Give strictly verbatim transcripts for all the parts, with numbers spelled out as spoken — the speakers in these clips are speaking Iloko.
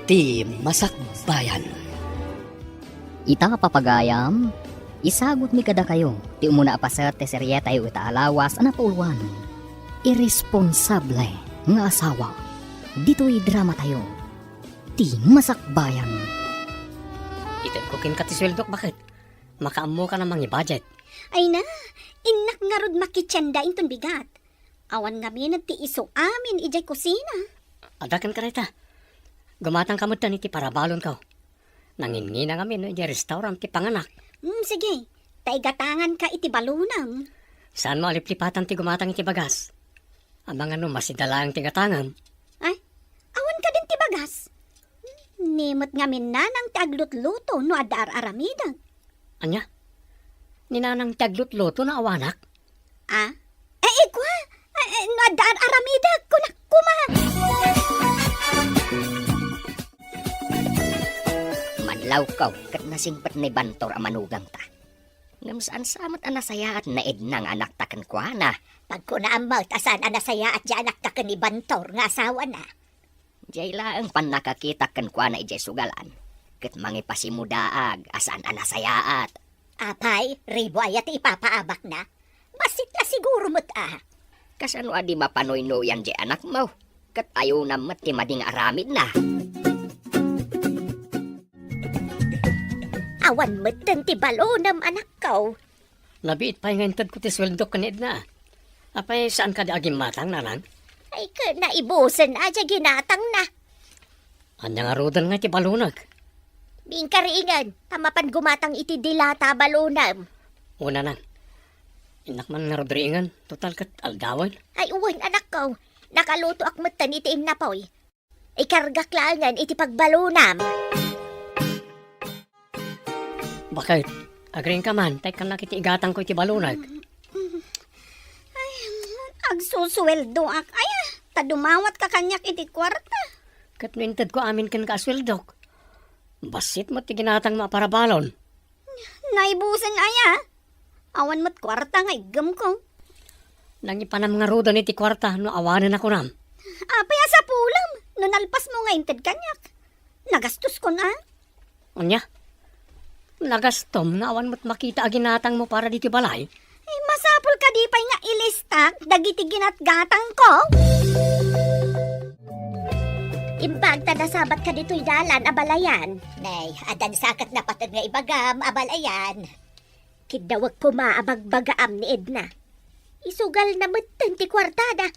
Ti Masakbayan. Ita, papagayam, isagutmi kadakayo ti umuna a paset ti serietayo ita a lawas a napauluan, Irresponsable nga Asawa. Ditoy dramatayo, Ti Masakbayan. Itedko kenka ti sueldok, baket. Makaammokan a mangi-budget. Ay na, innak ngarud makitienda inton bigat. Awan ngamin ti isu amin idiay kusina. Adda kenka dayta. Gumatangka metten iti parabalonko. Nanginnginang amin no idiay restaurant ti panganak. Hmm, sige. Ta igatanganka iti balonam. Saanmo a liplipatan ti gumatang iti bagas? Amangan no masida laeng ti gatangam. Ay, awan kadin ti bagas? Ni met ngamin nanang ti aglutluto no adda ar-aramidek. Ania? Ni nanang ti aglutluto no awanak? Ah? Eh, ikua? Eh, eh, no adda ar-aramidek, kunak koma. Manlawkaw ket nasingpet ni Bantor a manugangta. Ngem saan sa met a nasayaat ni Edna nga anakta kenkuana. Pagkunaam met a saan a nasayaat ti anakta ken ni Bantor nga asawana. Diay laeng pannakakitak kenkuana idiay sugalan, ket mangipasimudaag a saan a nasayaat. Apay, ribo aya ti ipapaabakna? Bassit la siguro met a. Kasano a di mapanuynoyan diay anakmo? Ket ayonam met ti madi nga aramidna. Awan metten ti balonam, anakko. Nabiit pay nga intedko ti sueldok ken ni Edna. Apay, saan kadi a gimmatang, nanang? Ay, ket naibusen a diay ginatangna. Ania ngaruden nga iti balonek? Biingka riingen, ta mapan gumatang iti dilata a balonem. O, nanang. Innak man ngarud riingen, total ket aldawen. Ay, wen, anakko. Nakalutoak metten iti innapoy. Ikargak laengen iti pagbalonam. Baket, agriingka man, ta ikkannak iti igatangko iti balonek. Ay, agsusueldoak aya, ta dumawatka kaniak iti kuarta. Ket no intedko amin kenka a sueldok, bassit met ti ginatangmo a parabalon. Naibusen aya? Awan met kuarta nga iggemko. Nangipanam ngaruden iti kuarta no awanen a kunam. Apay a sapulem no nalpasmo nga inted kaniak? Nagastoskon a. Ania? Nagastom nga awan met makita a ginatangmo para ditoy balay? Eh, masapul kadi pay nga ilistak dagiti ginatgatangko? Imbag ta nasabatka ditoy dalan a balayan. Nay, adda sa ket napateg nga ibagam a balayan. Kiddawek koma a bagbagaam ni Edna. Isugalna metten ti kuartada.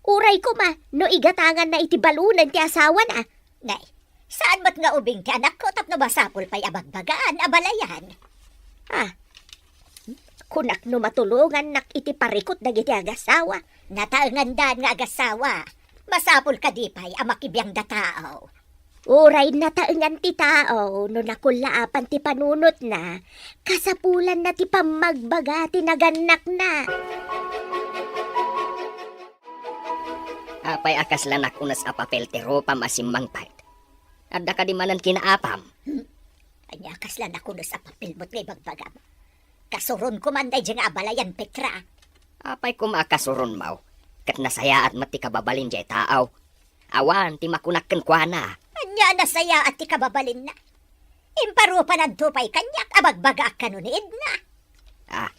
Uray koma no igatanganna iti balonen ti asawana. Nay, saan met nga ubing ti anakko tapno masapul pay a bagbagaan a balayan? Ah, kunak no matulongannak iti parikut dagiti agasawa. Nataengandan nga agasawa. Masapul kadi pay a makibiangda tao? Uray nataengan ti tao no nakullaapan ti panunotna, kasapulanna ti pammagbaga ti nagannakna. Apay a kasla nakunas a papel ti rupam a simmangpet? Adda kadi manen kinaapam? Hmm? Ania a kasla nakunas a papel met nga ibagbagam? Kasuronko man daydiay nga abalayan, Petra. Apay koma a kasuronmo? Ket nasayaat met ti kababalin diay tao. Awan ti makunak kenkuana. Ania a nasayaat ti kababalinna? Imparupananto pay kaniak a bagbagaak kano ni Edna. Ah,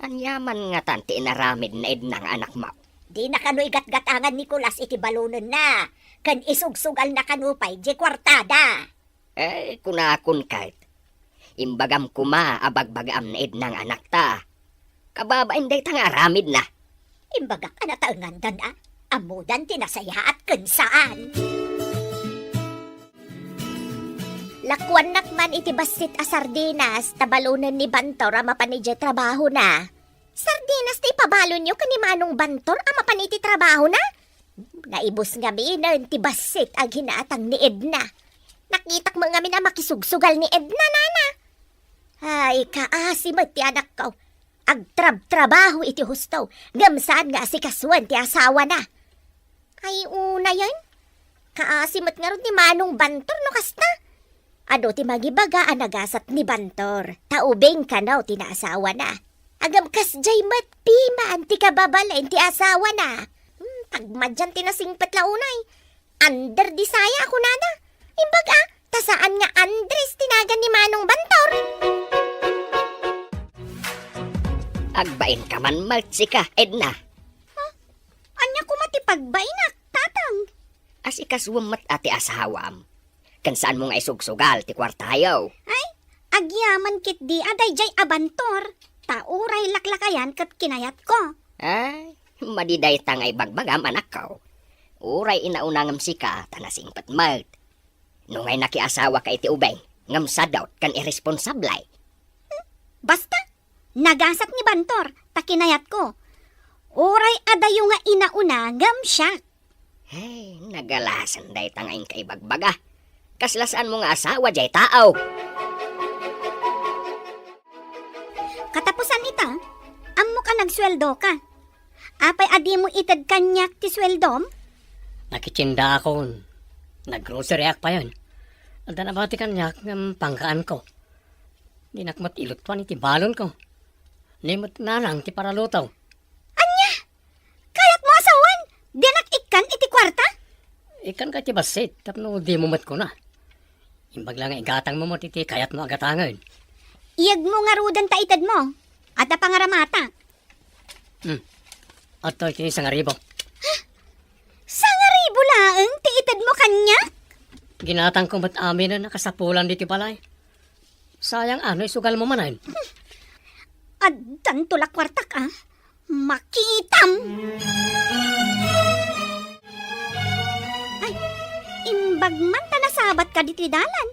ania man ngatan ti inaramid ni Edna nga anakmo? Dina kano igatgatangan ni Nicolas iti balonenna, ken isugsugalna kano pay diay kuartada. Eh, kunakon ket, imbagam koma a bagbagaam ni Edna nga anakta. Kababain dayta nga aramidna. Imbagak a nataengandan a, ammodan ti nasayaat ken saan. Lakuannak man iti bassit a sardinas ta balonen ni Bantor a mapan idiay trabahona. Sardinas ti ipabalonyo ken ni Manong Bantor a mapan iti trabahona? Naibus ngaminen ti bassit a ginatang ni Edna. Nakitak met ngamin a makisugsugal ni Edna, nana. Ay, kaasi met ti anakko. Agtrabtrabaho iti husto, ngem saan nga asikasuen ti asawana. Ay, unayen? Kaasi met ngarud ni Manong Bantor no kasta. Adu ti mangibaga a nagasat ni Bantor, ta ubing kano ti naasawana. Ngem kasdiay met piman ti kababalin ti asawana. Hmm, tagmadian ti nasingpet la unay. Under Desaya a kunada. Imbag a, ta saan nga Andres ti nagan ni Manong Bantor. Agbainka man met sika, Edna. Ha? Ania koma ti pagbainak, Tatang? Asikasuem met a ti asawam. Ken saanmo nga isugsugal ti kuartayo. Ay, agyaman ketdi a daydiay a Bantor, ta uray laklakayan ket kinayatko. Ay, madi dayta nga ibagbagam, anakko. Uray inauna ngem sika, ta nasingpet met. No ngay nakiasawaka iti ubing, ngem sadot ken irresponsable. Basta, nagasat ni Bantor, ta kinayatko. Uray adayo nga inauna, ngem siak. Ay, nagalasan dayta nga inka ibagbaga. Kasla saanmo nga asawa, jay tao. Katapusan ita, ammok a nagsueldoka. Apay a dimo ited kaniak ti sueldom? Nakitiendaakon. Naggroceryak payen. Adda nabati kaniak ngem panggaanko. Dinak met ilutuan iti balonko. Ni met nanang ti paraluto. Ania? Kayatmo a sawen? Dinak ikkan iti kuarta? Ikkanka iti bassit tapno dimo met kuna. Imbag la nga igatangmo met iti kayatmo a gatangen. Iyegmo ngaruden ta itedmo. Adda pangaramatak. Hmm. Adtoy ti sangaribu. Sangaribu laeng ti itedmo kaniak? Ginatangko met aminen a kasapulan ditoy balay. Sayang a no isugalmo manen. Addanto la kuartak a. Makitam! Ay, imbag man ta nasabatka ditoy dalan.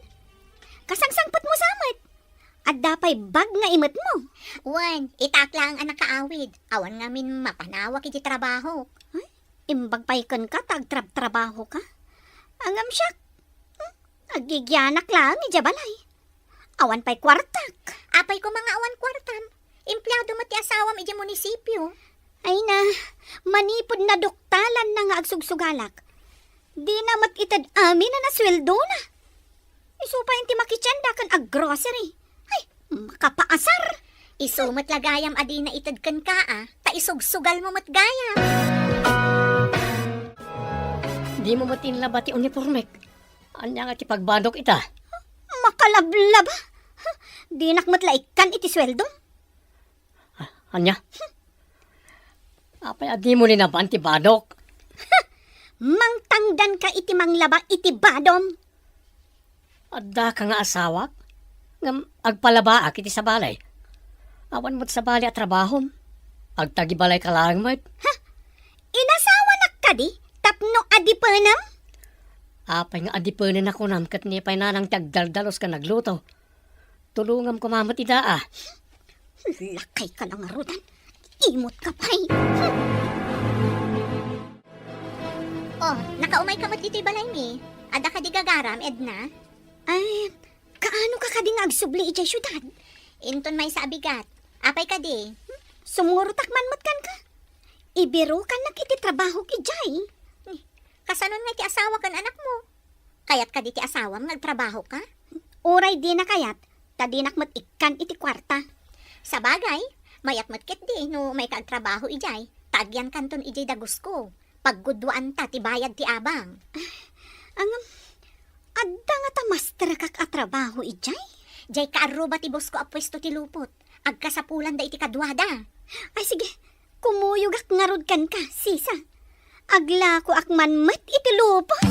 Kasangsangpetmo sa met. Adda pay bag nga imetmo. Wen, itak laeng a nakaawid. Awan ngamin mapanawak iti trabahok. Ay, imbag pay kenka ta agtrabtrabahoka. Ngem siak, hmm, agigianak laeng idiay balay. Awan pay kuartak. Apay koma nga awan kuartam? Empleado met ti asawam idiay munisipio. Ay na, manipud naduktalanna nga agsugsugalak, dina met ited aminen a sueldona. Isu pay ti makitienda ken aggrocery. Ay, makapaasar! Isu met la gayam a dina ited kenka a, ta isugsugalmo met gayam. Dimo met inlaba ti unipormek. Ania nga ti pagbadok ita? Makalablaba? Dinak met la ikkan iti sueldom. Ania? Apay a dimo linaban ti badok? Mangtangdanka iti manglaba iti badom. Addaka nga asawak? Ngem agpalabaak iti sabali. Awan met sabali a trabahom. Agtagibalayka laeng met. Ha? Inasawanak kadi tapno adipenem? Apay nga adipenen a kunam ket ni pay nanang ti agdaldalus ken agluto? Tulongam koma met ida a. Lakayka la ngaruden. Imotka pay. Oh, nakaumayka met ditoy balaymi. Adda kadi gagaram, Edna? Ay, kaanoka kadi nga agsubli idiay siudad? Inton maysa a bigat. Apay kadi? Sumurtak man met kenka. Ibirukannak iti trabahok idiay. Ni, kasanon nga iti asawa ken anakmo? Kayat kadi ti asawam nga agtrabahoka? Uray dina kayat, ta dinak met ikkan iti kuarta. Sabagay, mayat met ketdi no umayka agtrabaho idiay, ta agyankanton idiay dagusko. Pagguduanta ti bayad ti abang. Ngem, adda ngata masterkak a trabaho idiay? Diay kaarruba ti bosko a puesto ti lupot. Agkasapulanda iti kaduada. Ay, sige. Kumuyogak ngarud kenka, sisa. Aglakoak man met iti lupot.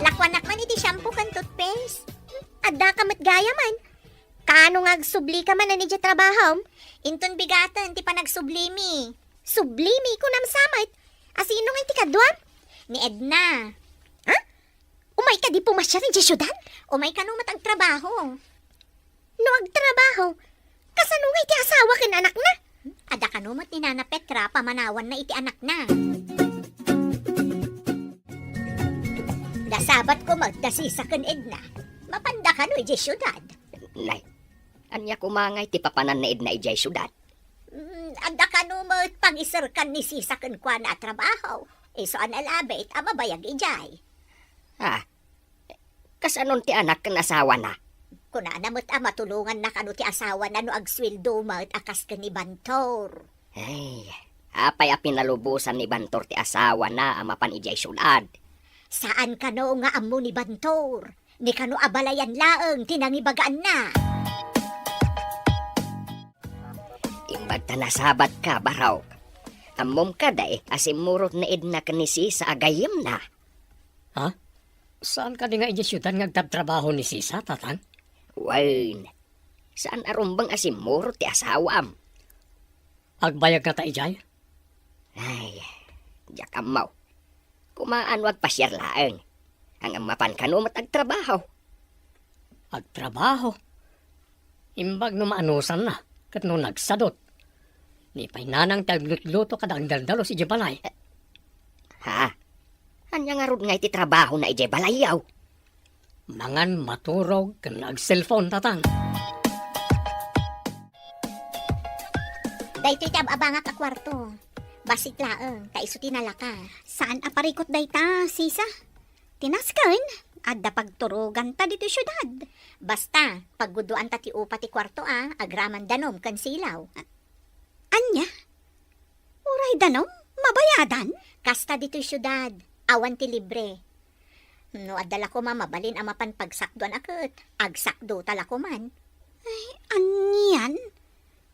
Lakuanak man iti shampoo ken toothpaste. Addaka met gayam. Kaano nga agsublika manen idiay trabahom? Inton bigaten ti panagsublimi. Sublimi, kunam sa met. Asino nga iti kaduam? Ni Edna. Ha? Umayka di pumasiar idiay siudad? Umay kano met agtrabaho. No agtrabaho, kasano nga iti asawa ken anakna? Adda kano met ni Nana Petra pamanawanna iti anakna. Nasabat ko met da sisa ken Edna. Mapanda kano idiay siudad? Nay, ania koma nga iti papanan ni Edna idiay siudad? Mm, adda kano met pangiserkan ni sisa kenkuana a trabaho. Isu a nalabit a mabayag idiay. Ah, kasanon ti anak ken asawana? Kunana met a matulonganna kano ti asawana no agsueldo met a kas ken ni Bantor. Ay, Apay a pinalubosan ni Bantor ti asawana a mapan idiay siudad? Saan kano nga ammo ni Bantor? Ni kano a balayan laeng ti nangibagaanna? Imbag ta nasabatka, Barok. Ammom kadi a simmurot ni Edna ken ni Sisa a gayyemna? Ha? Saan kadi nga idiay siudad nga agtrabtrabaho ni Sisa, Tatang? Wen, saan a rumbeng a simmurot ti asawam. Agbayag ngata idiay? Ay, diak ammo. Kumaano agpasiar laeng. Ang mapan kano met agtrabaho. Agtrabaho? Imbag no maanusanna, ket no nagsadut. Ni pay nanang ti aglutluto kada agdaldalus idiay balay. Ha? Ania ngarud nga iti trabahona idiay balayyo? Mangan, maturog, ken agselpon, Tatang. Daytoy ti ab-abangak a kuarto. Bassit laeng, ta isu ti nalaka. Saan a parikut dayta, Sisa? Ti nasken, adda pagturoganta ditoy siudad. Basta, paggudoanta ti upa ti kuarto a, agraman danom ken silaw. Ania? Uray danom? Mabayadan? Kasta ditoy siudad, awan ti libre. No adda la koma mabalin a mapan pagsakduan a ket, agsakdota la koman. Ay, anian?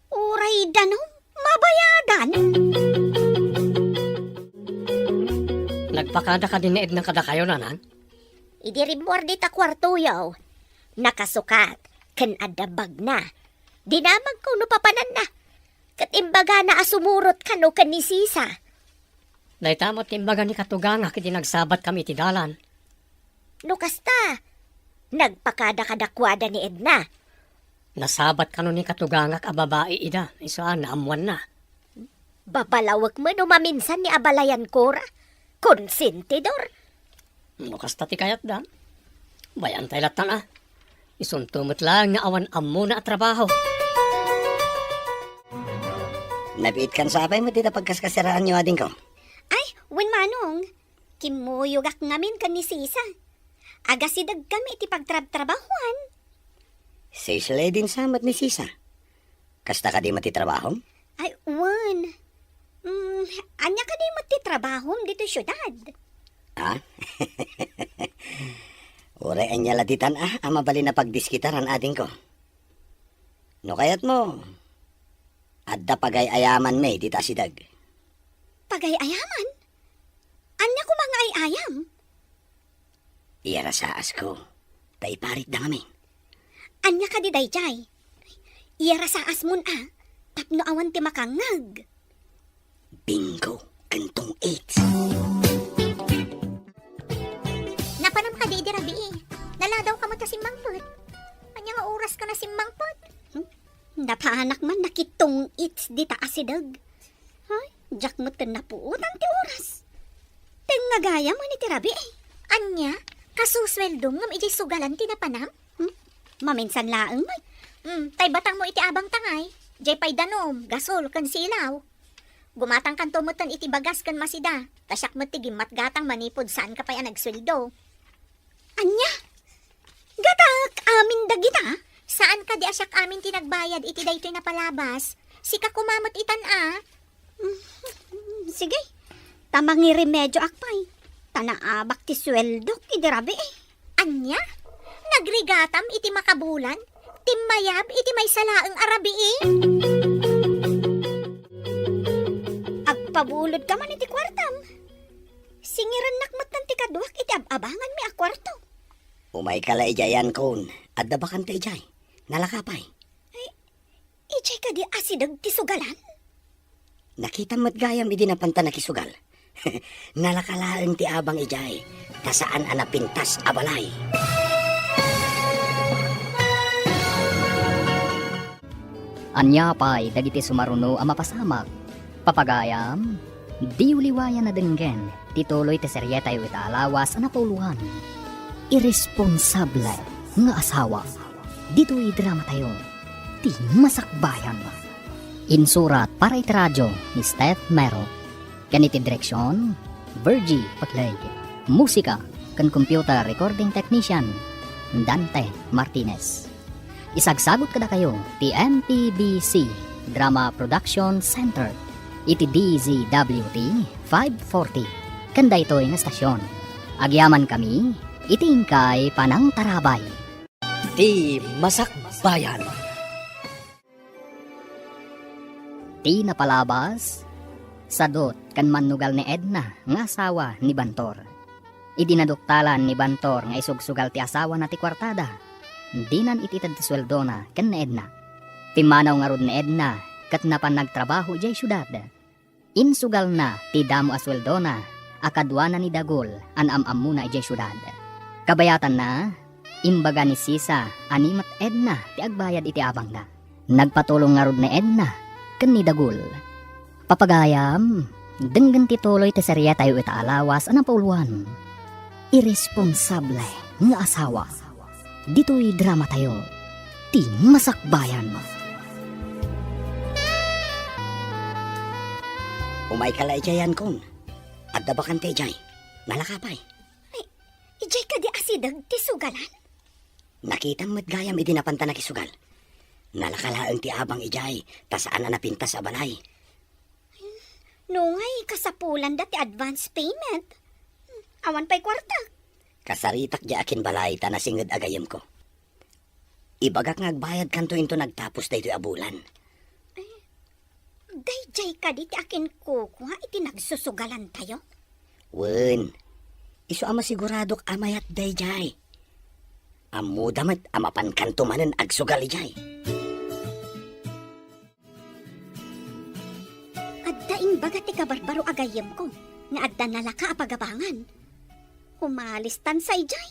Uray danom? Mabayadan? Nagpakada kadi ni Edna kadakayo, Nanang? Idi rimmuar dita kuartoyo, nakasukat, ken adda bagna. Dinamagko no papananna. Ket imbagana a sumurot kano ken ni Sisa. Dayta met ti imbaga ni katugangak idi nagsabatkami iti dalan. No kasta, nagpakada kadakuada ni Edna. Nasabat kano ni katugangak a babai ida, isu a naammoanna. Babalawek met no maminsan ni abalayan kora. Konsentidor. No kasta ti kayatda, bay-antay lattan a. Isunto met laeng nga awan ammona a trabaho. Nabiitkan sa apay met dita pagkaskasiraanyo, adingko? Ay, wen manong. Kimmuyogak ngamin ken ni Sisa. Agasidegkami iti pagtrabtrabahoan. Sisle din sa met ni Sisa. Kasta kadi met ti trabahom? Ay, wen. Mm, ania kadi met ti trabahom ditoy siudad? Ah? Uray ania la ditan a, a mabalin a pagdiskitaran, adingko. No kayatmo, adda pagay-ayamanmi dita asideg. Pagay-ayaman? Ania koma nga ay-ayam? Iyarasaasko, ta iparitda ngamin. Ania kadi daydiay? Iyarasaasmon a, tapno awan ti makangngeg. Bingo ken tong-its. Napanam kadi idi rabii? Naladawka met a simmangpet. Ania nga oraska a simmangpet? Hmm? Napanak man nakitong-its dita asideg. Ay, diak met napuotan ti oras. Tengnga gayam iti rabii. Ania? Kasusueldom ngem idiay sugalan ti napanam? Hmm? Maminsan laeng met. Hmm, tay batangmo iti abang tangay. Diay pay danom, gasol, ken silaw. Gumatangkanto metten iti bagas ken masida. Ta siak met ti gimmatgatang manipud saanka pay a nagsueldo. Ania? Gatak amin dagita? Saan kadi a siak amin ti nagbayad iti daytoy napalabas? Sika koma met itan a. Mm, sige. Ta mangirimedioak pay. Ta naabak ti sueldok idi rabii. Ania? Nagrigatam iti makabulan? Timmayab iti maysa laeng a rabii? Agpabulodka man iti kuartam. Singirennak metten ti kaduak iti ab-abanganmi a kuarto. Umayka la idiay, Ankon. Adda bakante idiay. Nalaka pay. Ay, idiay kadi asideg ti sugalan? Nakitam met gayam idi napanta nakisugal. Nalaka laeng ti abang idiay, ta saan a napintas a balay. Ania pay dagiti sumaruno a mapasamak? Papagayam, diyo liwayan a denggen ti tuloy ti serietayo ita a lawas a napauloan, Iresponsable nga Asawa. Ditoy dramatayo, Ti Masakbayan. Insurat para iti radio ni Steph Mero. Ken iti direksion, Virgie Pacleg. Musika ken computer recording technician, Dante Martinez. Isagsagut kadakayo ti M P B C Drama Production Center. Iti D Z W T five forty, ken daytoy nga stasyon, agyamankami iti inkay panangtarabay. Ti Masakbayan. Ti napalabas, sadut ken mannugal ni Edna nga asawa ni Bantor. Idi naduktalan ni Bantor nga isugsugal ti asawana ti kuartada, dinan it-ited ti sueldona ken ni Edna. Pimmanaw ngarud ni Edna ket napan nagtrabaho idiay siudad. Insugalna ti damo a sueldona a kaduana ni Dagul a naam-ammona idiay siudad. Kabayatanna, imbaga ni Sisa a ni met Edna ti agbayad iti abangna. Nagpatulong ngarud ni Edna ken ni Dagul. Papagayam, denggen ti tuloy ti serietayo ita a lawas a napauluan. Irresponsable nga asawa. Ditoy dramatayo, ti Masakbayan. Umayka la idiay, Yankon. Adda bakante idiay. Nalaka pay. Ay, idiay kadi asideg ti sugalan? Nakitam met gayam idi napanta nakisugal. Nalaka laeng ti abang idiay, ta saan a napintas a balay. Nungay, kasapulanda ti advance payment. Hmm, awan pay kuarta. Kasaritak diay akinbalay ta nasinged a gayyemko. Ibagak nga agbayadkanto inton agtapos daytoy a bulan. Daydiay kadi ti akinkukua iti nagsusugalantayo? Wen, isu a masiguradok a mayat daydiay. Ammoda met a mapankanto manen agsugal idiay. Adda imbaga ti kabarbaro a gayyemko nga adda nalaka a pagabangan. Umalistan sa idiay.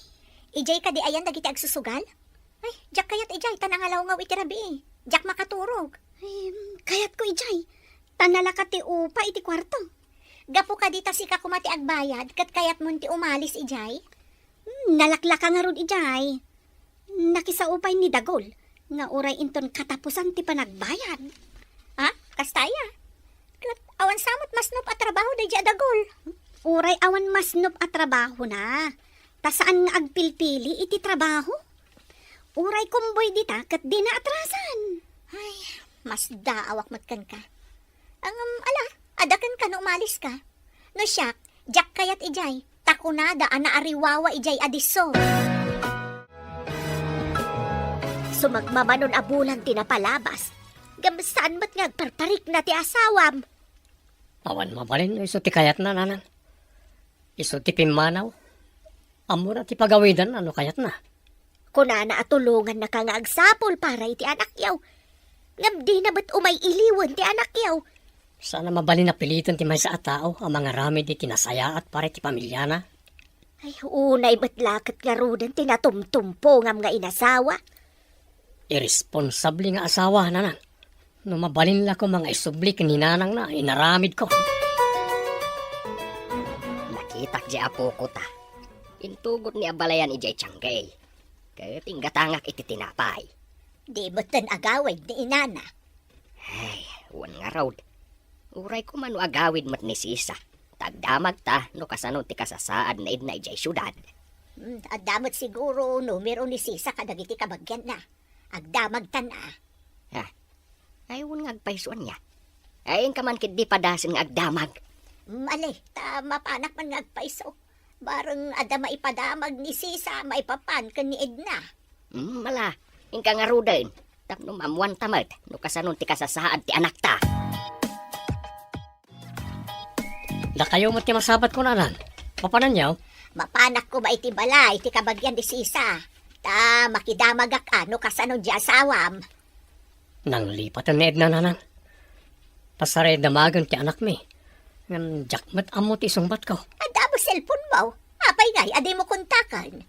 Idiay kadi ayan dagiti agsusugal? Ay, diak kayat idiay, ta nangalawngaw iti rabii. Diak makaturog. Ay, kayatko idiay, ta nalaka ti upa iti kuarto. Gapu kadi ta sika koma ti agbayad, ket kayatmon ti umalis idiay? Hmm, nalaklaka ngarud idiay. Nakisao pay ni Dagul nga uray inton katapusan ti panagbayad. Ha? Kasta aya? Ket awan sa met masnop a trabaho daydiay a Dagul. Uray awan masnop a trabahona, ta saan nga agpilpili iti trabaho. Uray kumboy dita ket dina atrasan. Ay, masdaawak met kenka. Ngem, ala, adda kenka no umaliska. No siak, diak kayat idiay, ta kunada a naariwawa idiay a disso. Sumagmamanon a bulan ti napalabas, ngem saan met nga agparparikna ti asawam. Awan mabalin no isu ti kayatna, nanang. Isu ti pimmanaw. Ammona ti pagawidanna no kayatna. Kunana a tulongannaka nga agsapul para iti anakyo. Ngem dina met umay-iliwen ti anakyo. Saan a mabalin a piliten ti maysa a tao a mangaramid iti nasayaat para iti pamiliana. Ay, unay met la ket ngaruden ti natumtumpongam nga inasawa. Irresponsable nga asawa, nanang. No mabalin la koma nga isubli ken ni nanangna, inaramidko. Nakitak diay apoko ta. Intugotna a balayan idiay tiangga. Ket inggatangak iti tinapay. Di metten agawid ni inana. Ay, wen ngarud. Uray koma no agawid met ni Sisa. Ta agdamagta no kasano ti kasasaad ni Edna idiay siudad. Hmm, adda met siguro numero ni Sisa kadagiti kabagianna. Agdamagtan a. Ha? Ay, wen nga agpayso ania. Ay, inka man ketdi padasen nga agdamag. Mali, ta mapanak man nga agpayso. Bareng adda maipadamag ni Sisa maipapan ken ni Edna. Hmm, mala, inka ngaruden. Tapno maammuanta met no kasano ti kasasaad ti anakta. Dakayo met ti masabat ko, nanang. Mapananyo? Mapanak koma iti balay ti kabagian ni Sisa. Ta makidamagak a no kasano diay asawam. Nanglipaten ni Edna, nanang. Pasaray damagen ti anakmi. Ngem diak met ammo ti isungbatko. Adda mo cellphone mo? Apay ngay a dimo kontaken?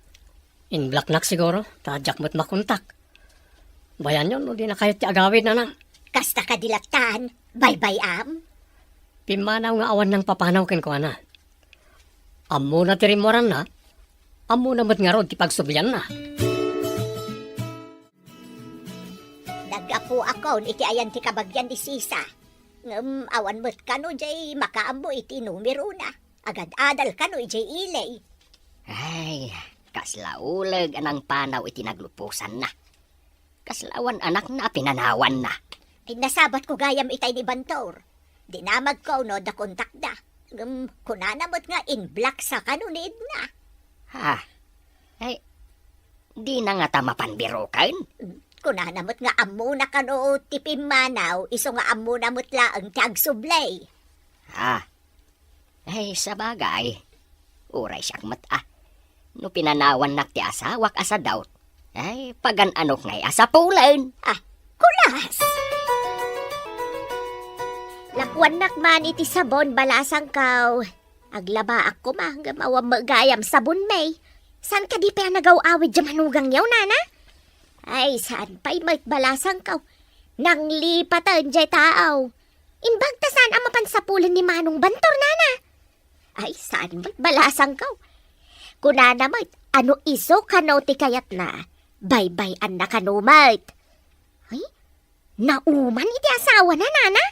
In-blocknak siguro, ta diak met makontak. Bayanyo no dina kayat ti agawid, nanang. Kasta kadi lattan, baybay-am? Pimmanaw nga awan nangpapanaw kenkuana. Ammona ti rimmuaranna, ammona met ngarud ti pagsublianna. Naggapuakon iti ayan ti kabagian ni Sisa. Ngem awan met kano diay makaammo iti numerona. Agad-adal kano idiay ili. Ay, kasla uleg a nangpanaw iti nagluposanna. Kasla awan anakna a pinanawanna. Ay, nasabatko gayam itay ni Bantor. Dinamagko no adda kontakda. Ngem kunana met nga in-block sa kano ni Edna. Ha? Ay, dina ngata mapan biroken? Kunana met nga ammona kano ti pimmanaw, isu nga ammona met laeng ti agsubli. Ah. Ay, sabagay. Uray siak met, ah. No pinanawannak ti asawak a sadaut, ay, pagan-anok ngay a sapulen. Ah, kulas! Lakuannak man iti sabon, balasangko. Aglabaak koma, ngem awan met gayam sabon, May. Saan kadi pay a nagaw-awid diay manugangyo, nana? Ay, saan pay met, balasangko. Nanglipaten diay tao. Imbag ta saan a mapan sapulen ni Manong Bantor, nana? Ay, saan met, balasangko. Kunana met, no isu kano ti kayatna, baybay-anna kano met. Ay, nauman iti asawana, nana?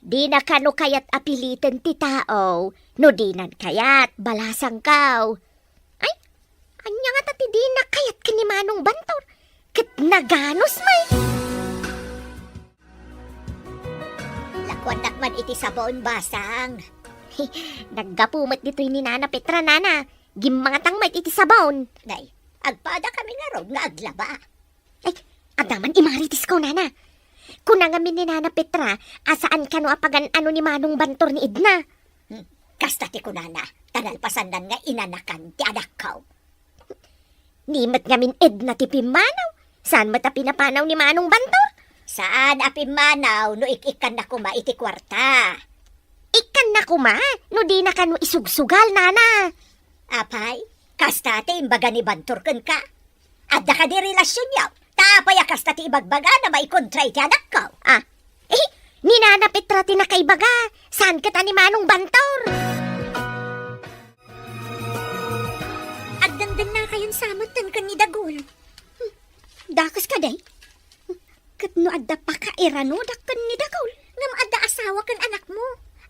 Dina kano kayat a piliten ti tao no dinan kayat, balasangko. Ay, ania ngata ti dina kayat ken ni Manong Bantor? Ket naganus met. Lakuannak man iti sabon, basang. Naggapu met ditoy ni Nana Petra, nana. Gimmangatang met iti sabon. Nay, agpada kami ngarud nga aglaba. Ay, adda man imarites ko, nana. Kuna ngamin ni Nana Petra a saan kano a pagan-ano ni Manong Bantor ni Edna. Hmm, kasta ti kunana, ta nalpasannan nga inanakan ti anakko. Ni met ngamin Edna ti pimmanaw, saan met a pinapanaw ni Manong Bantor? Saan a pimmanaw no ik-ikkanna koma iti kuarta. Ikkanna koma no dina kano isugsugal, nana. Apay, kasta ti imbaga ni Bantor kenka? Adda kadi relasionyo? Ta apay a kasta ti ibagbagana maikontra iti anakko? Ah, eh, ni Nana Petra ti nakaibaga, saan ket a ni Manong Bantor? Agdengdennakayon sa metten ken ni Dagul. Hmm, dakes kadi? Hmm, ket no adda pakairanodak ken ni Dagul? Ngem adda asawa ken anakmo.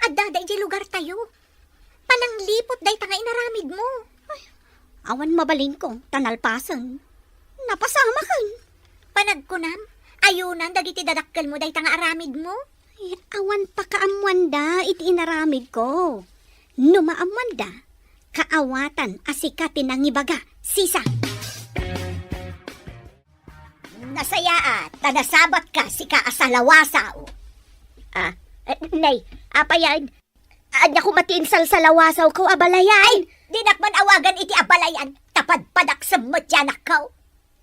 Addada idiay lugartayo. Panangliput dayta nga inaramidmo. Ay, awan mabalinko, ta nalpasen. Napasamaken. Panagkunam, ayunan dagiti dadakkelmo dayta nga aramidmo? Ay, awan pakaammoanda iti inaramidko. No maammoanda, kaawatan a sika ti nangibaga, sisa. Nasayaat, ta nasabatka, sika a salawasaw. Ah, eh, nay, apayan, ania koma ti insalsalawasawko a balayan? Ay, dinak man awagan iti abalayan, ta padpadaksem met ti anakko.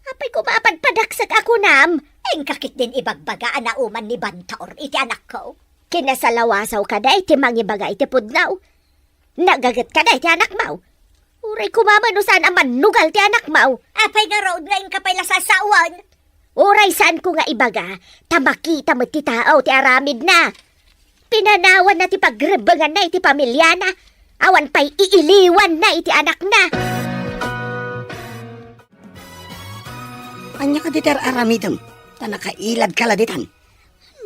Apay koma a padpadaksek a kunam? Inka ketdin ibagbaga a nauman ni Bantor iti anakko. Kinasalawasawka dayta mangibaga iti pudno. Nagagetka dayta anakmo. Uray koma no saan a mannugal ti anakmo. Apay ngarud nga inka pay la sasawen? Uray saanko nga ibaga, ta makita met ti tao ti aramidna. Pinanawanna ti pagrebbenganna iti pamiliana, awan pay iiliwanna iti anakna. Ania kadi ti ar-aramidem? Ta nakailadka la ditan.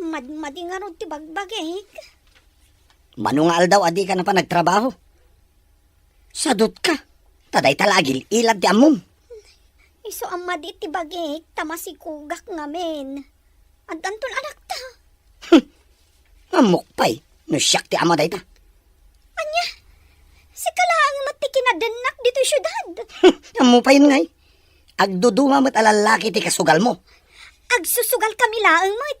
Madmadi ngarud ti bagbagik. Mano nga aldaw a dika napan agtrabaho? Sadutka, ta dayta la agil-ilad ti ammom. Isu a madi ti bagik, ta masikugak ngamin. Addanton anakta. Ammok pay, no siak ti ama dayta. Ania? Sika laeng met ti kinadennak ditoy siudad. Ammo pay ngay. Agduduma met a lallaki ti kasugalmo. Agsusugal kami laeng met.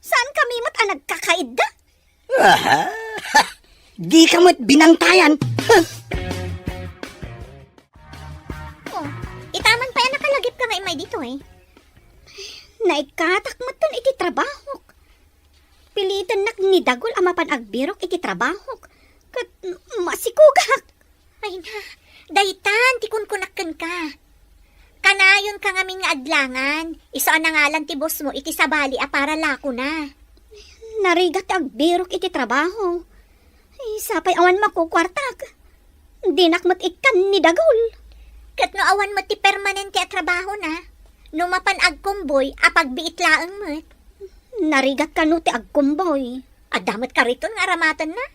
Saan kami met a nagkakaidda? Aha! Dika met binantayan. Oh, itaman pay a nakalagipka nga immay ditoy. Naikkatak metten iti trabahok. Pilitennak ni Dagul a mapan agbirok iti trabahok. Ket masikugak. Ay na, daytan ti kunkunak kenka. Kanayonka ngamin nga adlangan, isu a nangalan ti bossmo iti sabali a para lakona. Narigat ti agbirok iti trabaho. Ay, sapay awan makukuartak. Dinak met ikkan ni Dagul. Ket no awan met ti permanente a trabahona, no mapan agkumboy a pagbiit laeng met. Narigat kano ti agkumboy. Adda met kariton nga aramatenna?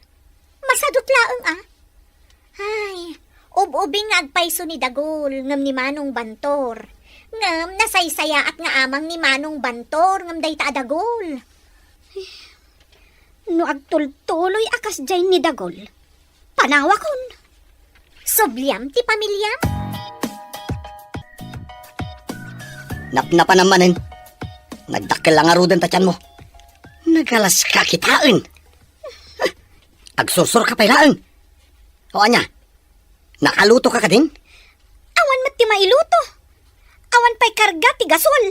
Masadut laeng a. Ay, ub-ubing nga agpayso ni Dagul ngem ni Manong Bantor. Ngem nasaysayaat nga amang ni Manong Bantor ngem dayta a Dagul. No agtultuloy a kasdiay ni Dagol, panawakon. Subliam ti pamiliam? Napnapanam manen. Nagdakkel la ngaruden ta tianmo. Nagalas ka kitaen. Agsursur ka pay laeng. O ania? Nakaluto ka kadin? Awan met ti mailuto. Awan pay karga ti gasol.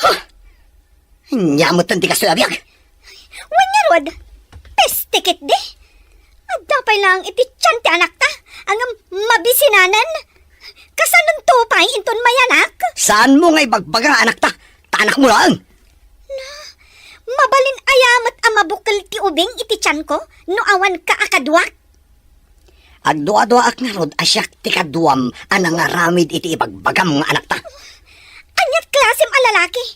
Huh! Ania met ti gastoy a biag? Wen ngarud, peste ketdi. Adda pay laeng iti tian ti anakta, ngem mabisinanen. Kasanonto pay inton mayanak? Saanmo nga ibagbaga nga anakta, ta anakmo laeng. Na, mabalin aya met a mabukel ti ubing iti tianko no awan ka a kaduak? Agduaduaak ngarud a siak ti kaduam a nangaramid iti ibagbagam nga anakta. Aniat klasem a lalaki?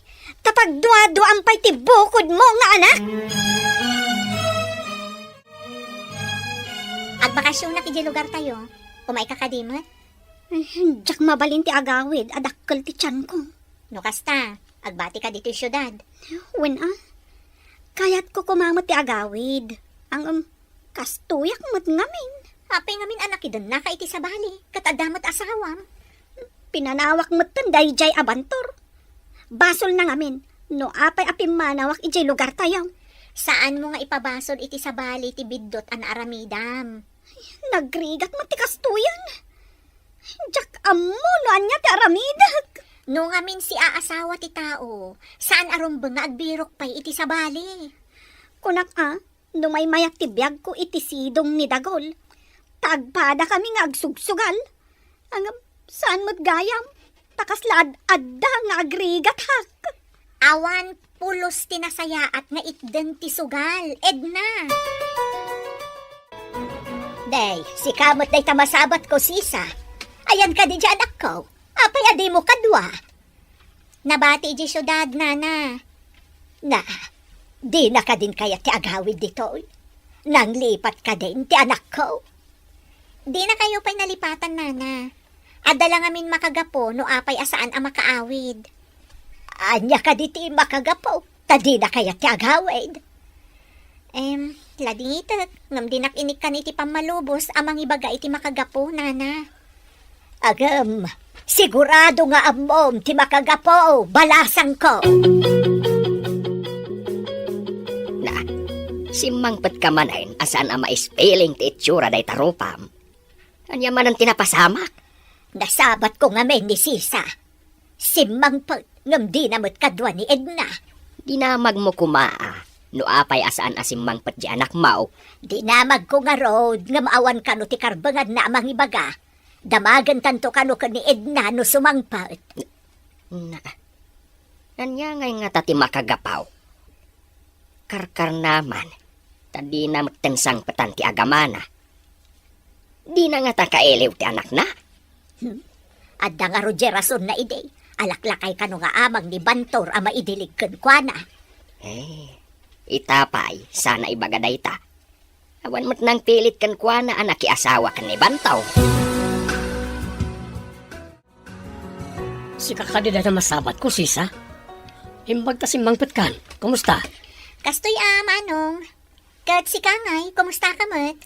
Ta pagduaduaam pay ti bukodmo nga anak? Agbakasionak idiay lugartayo. Umayka kadi met? Eh, diak mabalin ti agawid a dakkel ti tianko. No kasta, agbatika ditoy siudad. Wen a, kayatko koma met ti agawid. Ngem, kastoyak met ngamin. Apay ngamin a nakidennaka iti sabali, ket adda met asawam? Pinanawak metten daydiay a bantor. Basolna ngamin, no apay a pimmanawak idiay lugartayo. Saanmo nga ipabasol iti sabali ti biddut a naaramidam. Nagrigat met ti kastoyen. Diak ammo no ania ti aramidek. No ngamin siaasawa ti tao, saan a rumbeng nga agbirok pay iti sabali. Kunak a, no maymayat ti biagko iti sidong ni Dagol, ta agpadakami nga agsugsugal. Ngem, saan met gayam, ta kasla ad-adda nga agrigatak. Awan pulos ti nasayaat nga itden ti sugal, Edna. Day, sika met dayta masabatko, sisa. Ayan kadi diay anakko. Apay a dimo kadua? Nabati idiay siudad, nana. Na, dina kadin kayat ti agawid ditoy? Nanglipat kadin ti anakko? Dinakayo pay nalipatan, nana. Adda la ngamin makagapu no apay a saan a makaawid. Ania kadi ti makagapu? Ta dina kayat ti agawid. Em, laditek, ngem dinak inikkan iti pammalubos a mangibaga iti makagapu, nana. Agem, sigurado nga ammom ti makagapu, balasangko. Na, simmangpetka manen a saan a maispiling ti itsura dayta rupam. Ania manen ti napasamak? Nasabatko ngamin ni sisa. Simmangpet, ngem dina met kadua ni Edna. Dinamagmo koma a, no apay a saan a simmangpet diay anakmo. Dinamagko ngarud, ngem awan kano ti karbenganna a mangibaga. Damagentanto kano ken ni Edna no sumangpet. Na, ania ngay ngata ti makagapu? Karkarnaman, ta dina metten sangpetan ti agamana. Dina ngata kailiw ti anakna? Hmm. Adda ngarud diay rasonna idi. Alaklakay kano nga amang ni Bantor a maidilig kenkuana. Eh, ita pay, saan a ibaga dayta. Awan met nangpilit kenkuana a nakiasawa ken ni Bantor. Sika kadi dayta masabatko, sisa? Imbag ta simmangpetkan. Kumusta? Kastoy a, Manong. Ket sika ngay, kumustaka met?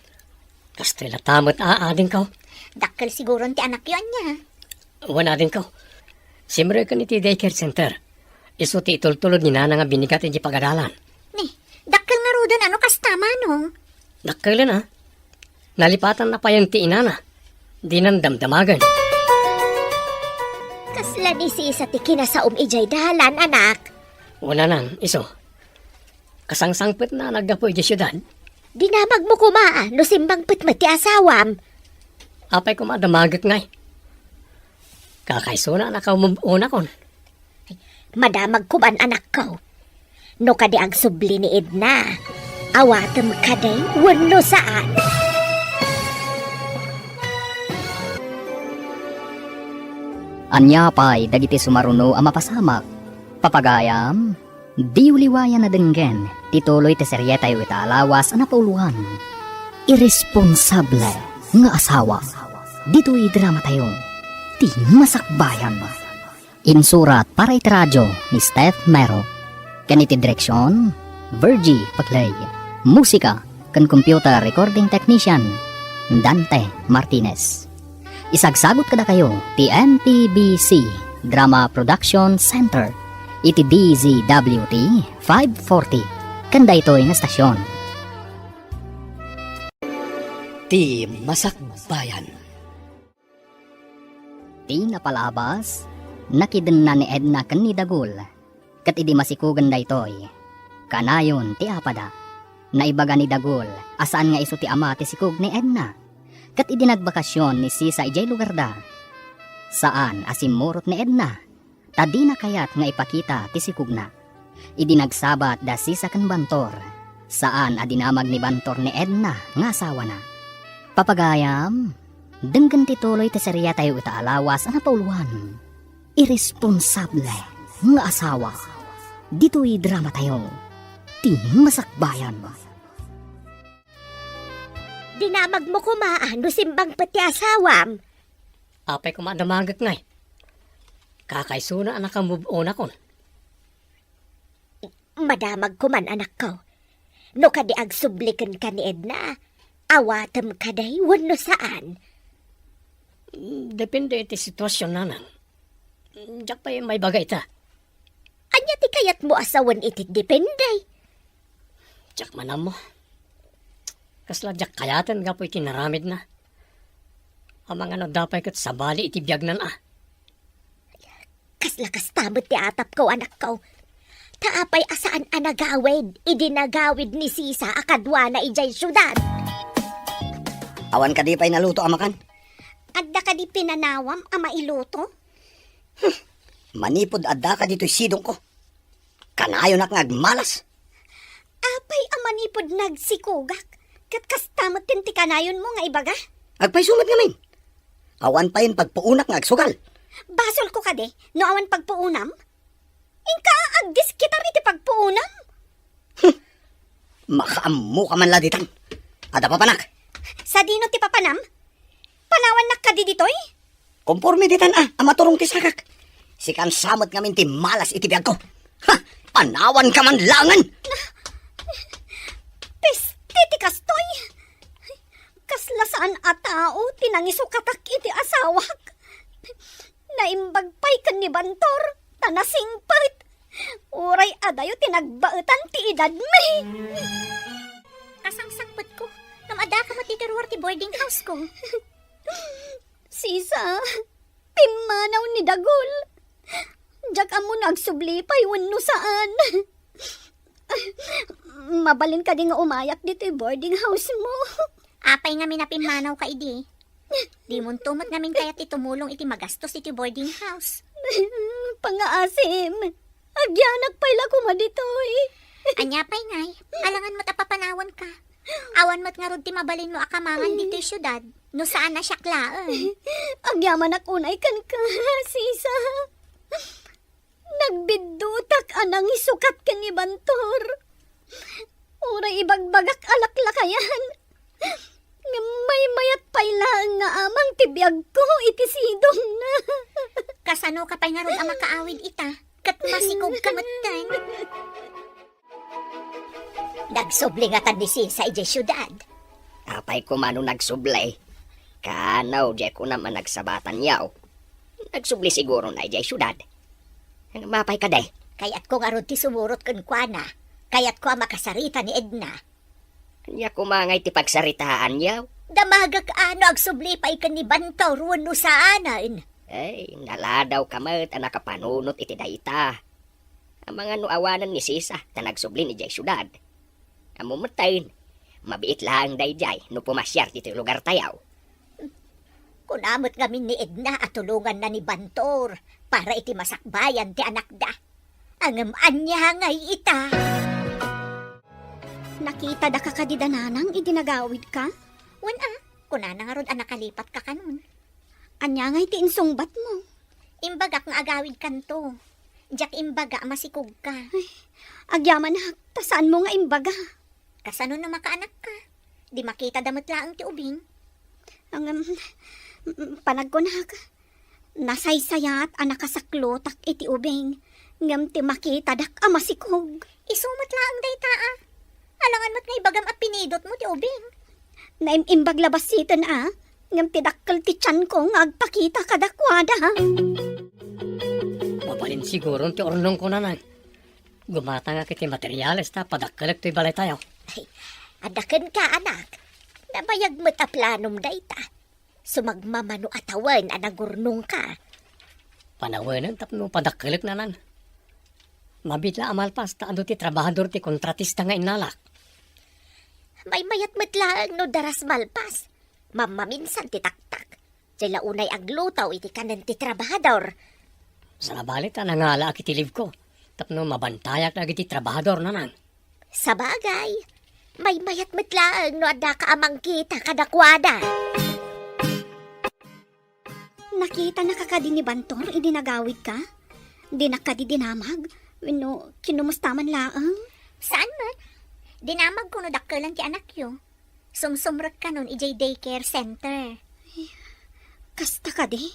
Kastoy latta met a, adingko. Dakkel siguron ti anakyo, ania? Wen, adingko. Simreken iti daycare center. Isu ti itultulod ni nana nga binigat idiay pagadalan. Ni, dakkel ngaruden a no kasta, Manong. Dakkelen a. Nalipatanna pay ti inana. Dinan damdamagen. Kasla ni sisa ti kinasaom idiay dalan, anak? Wen, nanang, isu. Kasangsangpetna a naggapu idiay siudad. Dinamagmo koma a no simmangpet met ti asawam. Apay koma a damagek ngay? Kakaisuna a nakaumub-unakon. Madamag koman, anakko. No kadi agsubli ni Edna, awatem kadi wenno saan. Ania pay dagiti sumaruno a mapasamak? Papagayam, diyo liwayan a denggen ti tuloy ti serietayo ita a lawas a napauluan, Iresponsable nga Asawa. Ditoy dramatayo, ti masakbayan. Insurat para iti radio ni Steph Mero. Ken iti direksion, Virgie Pagley. Musika ken computer recording technician, Dante Martinez. Isagsagut kadakayo ti M P B C Drama Production Center iti D Z W T five forty ken daytoy nga estasion. Ti Masakbayan. Ti napalabas, nakidenna ni Edna ken ni Dagul. Ket idi masikugen daytoy, kanayon ti apada. Naibaga ni Dagul a saan nga isu ti ama ti sikog ni Edna. Ket idi nagbakasyon ni Sisa idiay lugarda, saan a simmurot ni Edna, ta dina kayat nga ipakita ti sikogna. Idi nagsabat da Sisa ken Bantor, saan a dinamag ni Bantor ni Edna nga asawana. Papagayam, denggen ti tuloy ti seriatayo ita a lawas a napauluan. Irresponsable nga asawa. Ditoy dramatayo, ti masakbayan. Dinamagmo koma a no simbang pet ti asawam. Apay koma a damagek ngay? Kakaisuna a nakamove on akon. Madamag koman, anakko. No kadi agsubli kenka ni Edna, awatem kadi wenno saan? Depende iti situasion, nanang. Diak pay maibaga ita. Ania ti kayatmo a sawen iti depende? Diak man ammo. Kasla diak kayaten gapu iti naramidna. Amangan no adda pay ket sabali iti biagnan a. Kasla kasta met ti atapko, anakko. Ta apay a saan a nagawid idi nagawid ni Sisa a kaduana idiay siudad? Awan kadi pay naluto a makan? Adda kadi pinanawam a mailuto? Hmm. Manipud adda kadi toy sidongko, kanayonak nga agmalas. Apay a manipud nagsikogak, ket kasta met ti kanayonmo nga ibaga? Agpayso met ngamin. Awan payen pagpuonak nga agsugal. Basolko kadi no awan pagpuonam? Inka agdiskitar iti pagpuonam? Hmm. Makaammoka man la ditan. Adda papanak? Sadino ti papanam? Panawannak kadi ditoy? Komporme ditan a, a maturong ti sakak. Sikan sa met ngamin ti malas iti biagko. Ha! Panawanka man laengen! Peste ti kastoy! Kasla saan a tao ti nangisukatak iti asawak. Naimbag pay ken ni Bantor, ta nasingpet. Uray adayo ti nagbaetan ti edadmi. Kasangsangpetko, ngem adda ka met ditoy ruar ti boarding house ko. Sisa, pimmanaw ni Dagul. Diak ammo no agsubli pay wenno saan. Mabalin kadi nga umayak ditoy boarding house mo? Apay ngamin a pimmanawka idi? Dimonto met ngamin kayat ti tumulong iti magastos iti boarding house. Pangaasim, agyanak pay la koma ditoy. Ania pay ngay? Alangan met a papanawanka. Awan met ngarud ti mabalinmo a kamangan ditoy siudad, no saan a siak laeng. Agyamanak unay kenka, Sisa. Nagbiddutak a nangisukat ken ni Bantor. Uray ibagbagak a laklakayan, ngem maymayat pay laeng nga amang ti biagko iti sidongna. Kasanoka pay ngarud a makaawid ita, ket masikogka metten? Nagsubli ngatan ni Sisa idiay siudad? Apay koma no nagsubli? Kano, diay kunam a nagsabatan, yaw. Nagsubli sigurona idiay siudad. Ngem apay kadi? Kayatko ngarud ti sumurot kenkuana. Kayatko a makasarita ni Edna. Ania koma ngay ti pagsaritaan, yaw? Damagek a no agsubli pay ken ni Bantor wenno saanen. Ay, naladawka met a nakapanunot iti dayta. Amangan no awanen ni Sisa ta nagsubli idiay siudad. Ammo metten, mabiit laeng daydiay no pumasiar ditoy lugartayo. Kuna met ngamin ni Edna a tulonganna ni Bantor para iti masakbayan ti anakda. Ngem ania ngay ita? Nakitadaka kadi da nanang idi nagawidka? Wen a, kunana ngarud a nakalipatka kanon. Ania ngay ti insungbatmo? Imbagak nga agawidkanto. Diak imbaga a masikogka. Ay, agyamanak, ta saanmo nga imbaga. Kasano no makaanakka? Di makitada met laeng ti ubing. Ngem, mm, panagkunak, nasaysayat a nakasaklotak iti ubing, ngem ti makitadak a masikog. Isu met laeng dayta a. Alangan met nga ibagam a pinidotmo ti ubing. Naim-imbag la basiten a, ngem ti dakkel ti tianko nga agpakita kadakuada. Mabalin siguron ti urnongko, Nanang. Gumatangak iti materiales ta padakkelek toy balaytayo. Ay, adda kenka, anak. Nabayag met a planom dayta. Sumagmamano a tawen a nagurnongka. Panawenem tapno padakkelek, Nanang. Mabiit la a malpas ta adu ti trabahador ti kontratista nga innalak. Maymayat met laeng no daras malpas. Mammaminsan ti taktak. Diay la unay agluto iti kanen ti trabahador. Sabali ta nangalaak iti leave-ko tapno mabantayak dagiti trabahador, Nanang. Sabagay, maymayat met laeng no addaka a mangkita kadakuada. Nakitanaka kadi ni Bantor idi nagawidka? Dinak kadi dinamag? Wenno kinumusta man laeng? Saan met? Dinamagko no dakkelan ti anakyo. Sumsumrek kanon idiay daycare center. Kasta kadi?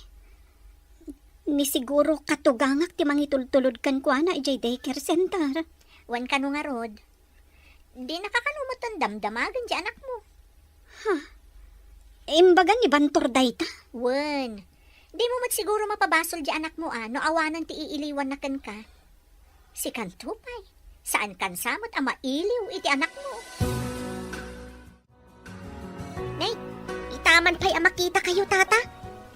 Ni siguro katugangak ti mangitultulod kenkuana idiay daycare center. Wen kano ngarud. Dinaka kano met damdamagen ti anakmo. Ha? Imbaga ni Bantor dayta? Wen. Dimo met siguro mapabasol ti anakmo a no awanen ti iiliwanna kenka. Sikanto pay, saankan sa met a mailiw iti anakmo. Nay, itaman pay a makitakayo, Tata.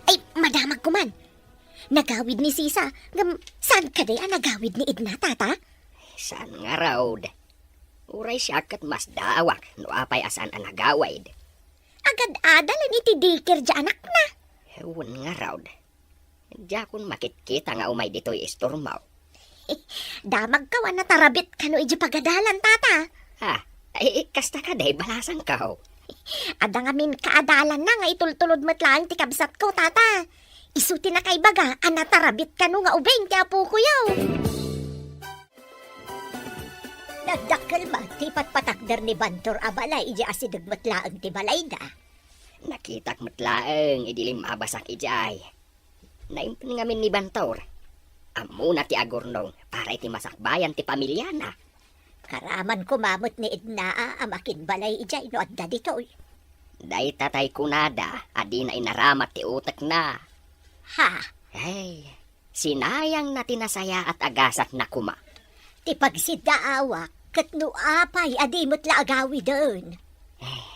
Ay, madamagko man. Nagawid ni Sisa, ngem saan kadi a nagawid ni Edna, Tata? Saan ngarud. Uray siak ket masdaawak no apay a saan a nagawid. Agad-adalen iti daycare ti anakna. Wen ngarud. Diakon makitkita nga umay ditoy istormo. Damagko a natarabit kano iti pagadalan, Tata. Ah, ay, kasta kadi, balasangko. Adda ngamin kaadalanna nga itultulod met laeng ti kabsatko, Tata. Isu ti nakaibaga a natarabit kano nga ubing ti apokoyo. Nagdakkel met ti ipatpatakder ni Bantor a balay idiay asideg met laeng ti balayda. Nakitak met laeng idi limmabasak idiay. Naimbag ngamin ni Bantor. Ammona ti agurnong para iti masakbayan ti pamiliana. Karaman koma met ni Edna a makinbalay idiay no adda ditoy. Dayta tay kunada a dina inaramat ti utekna. Ha? Ay, sinayangna ti nasayaat a gasatna koma. Ti pagsiddaawak ket no apay a di met la agawiden. Eh,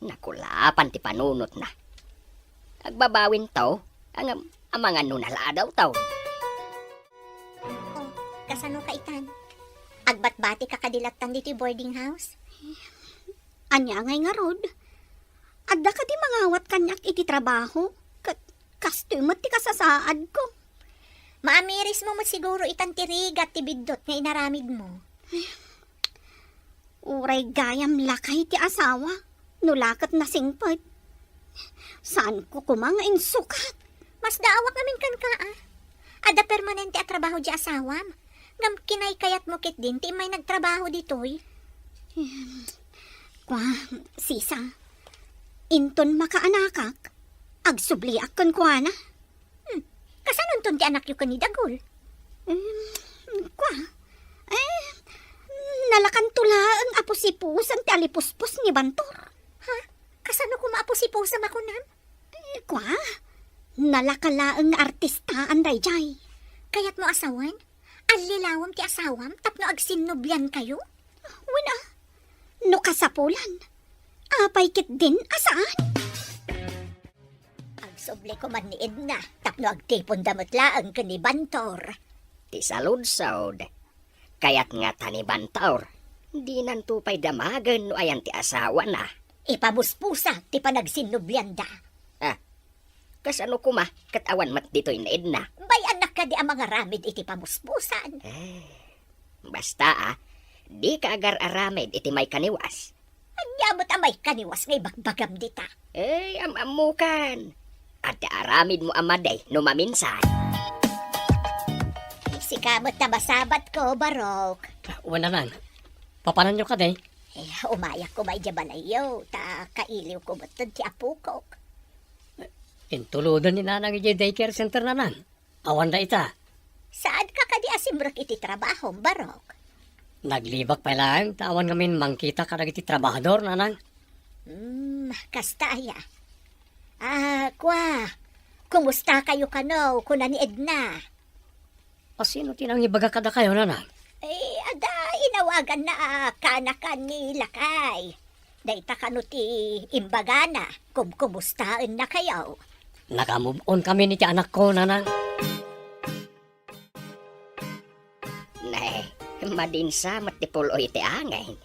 nakulapan ti panunotna. Agbabawinto, ngem amangan no nalaadawto. Oh, kasano ka itan? Agbatbatika kadi lattan ditoy boarding house? Ania ngay ngarud? Adda kadi mangawat kaniak iti trabaho? Ket kastoy met ti kasasaadko. Maamirismo met siguro itan ti rigat ti biddut nga inaramidmo. Uray gayam lakay ti asawa, no la ket nasingpet. Saanko koma nga insukat. Masdaawak ngamin kenka, a. Adda permanente a trabaho diay asawam. Ngem kinaykayatmo ketdin ti immay nagtrabaho ditoy. Em, kua, Sisa, inton makaanakak, agsubliak kenkuana. Hmm, kasanonton ti anakyo ken ni Dagul? Em, kua, eh, nalakanto laeng a pusipusan ti alipuspos ni Bantor. Ha? Kasano koma a pusipusan a kunam? Eh, kua, nalaka laeng nga artistaan daydiay. Kayatmo a sawen? Allilawem ti asawam tapno agsinnubliankayo? Wen a, no kasapulan, apay ketdin a saan? Agsubli koman ni Edna tapno agtiponda met laeng ken ni Bantor. Ti saludsod, kayat ngata ni Bantor, dinanto pay damagen no ayan ti asawana. Ipamuspusa ti panagsinnublianda. Ah, kasano koma ket awan met ditoy ni Edna? Bay-annak kadi a mangaramid iti pamuspusan? Eh, basta a, dika agar-aramid iti maikaniwas. Ania met a maikaniwas nga ibagbagam dita? Eh, am-ammokan. Adda aramidmo a madi no maminsan. Sika met ta masabatko, Barok. Wen a, Nang. Papananyo kadi? Eh, umayak koma idiay balayyo, ta kailiwko met ti apokok. Intuloden ni Nanang idiay daycare center, Nanang. Awan dayta. Saanka kadi a simrek iti trabahom, Barok? Naglibak pay laeng ta awan ngamin mangkita kadagiti trabahador, nanang. Hmm, kasta aya. Ah, kua, kumusta kayo kano, kuna ni Edna? Asino ti nangibaga kadakayo, nanang? Eh, ada, inawaganna a kaanakan ni Lakay. Dayta kano ti imbagana, kumkumustaenna kayo. Naka-move on kami ni ti anakko, nanang. Ne, madinsa met ti pul-oy ti angin.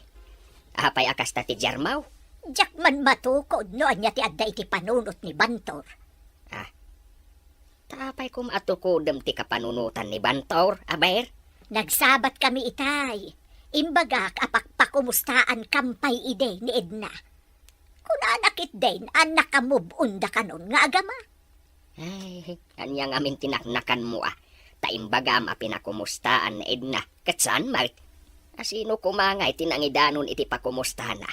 Apay a kasta ti Germaw? Diak man matukod no ania ti adda iti panunot ni Bantor. Ah, ta apay koma a tukodem ti kapanunotan ni Bantor, aber? Nagsabat kami itay. Imbagak a pakpakumustaankampay idi ni Edna. Kunana ketdin a naka-move on da kanon nga agama. Ay, ania ngamin ti naknakanmo a? Ta imbagam a pinakumustaan ni Edna, ket saan met? Asino koma ngay ti nangidanon iti pakumustana?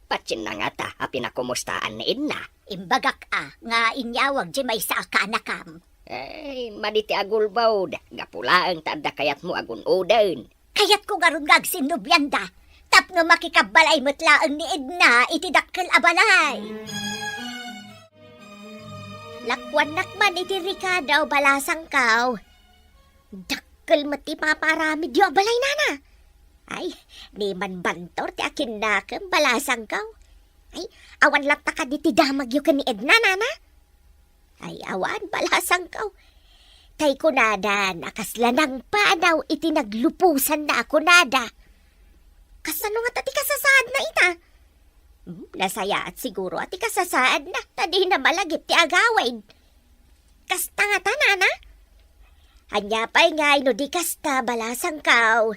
Patienna ngata a pinakumustaan ni Edna? Imbagak a, nga inyawag diay maysa a kaanakam. Ay, madi ti agulbod, gapu laeng ta adda kayatmo a gun-oden. Kayatko ngarud nga agsinnublianda, tapno makikabbalay met laeng ni Edna iti dakkel a balay. Lakuannak man iti rikado, balasangkaw. Dakkel met ti ipapaaramidyo a balay, nana. Ay, ni man Bantor ti akinnakem, balasangkaw. Ay, awan latta kadi ti damagyo ken ni Edna, nana? Ay, awan, balasangkaw. Tay kunadan a kasla nangpanaw iti nagluposanna a kunada. Kasano ngata ti kasasaadna ita? Hmm, nasayaat siguro a ti kasasaadna, ta dina malagip ti agawid. Kasta ngata, nana? Ania pay ngay no di kasta, balasangkaw?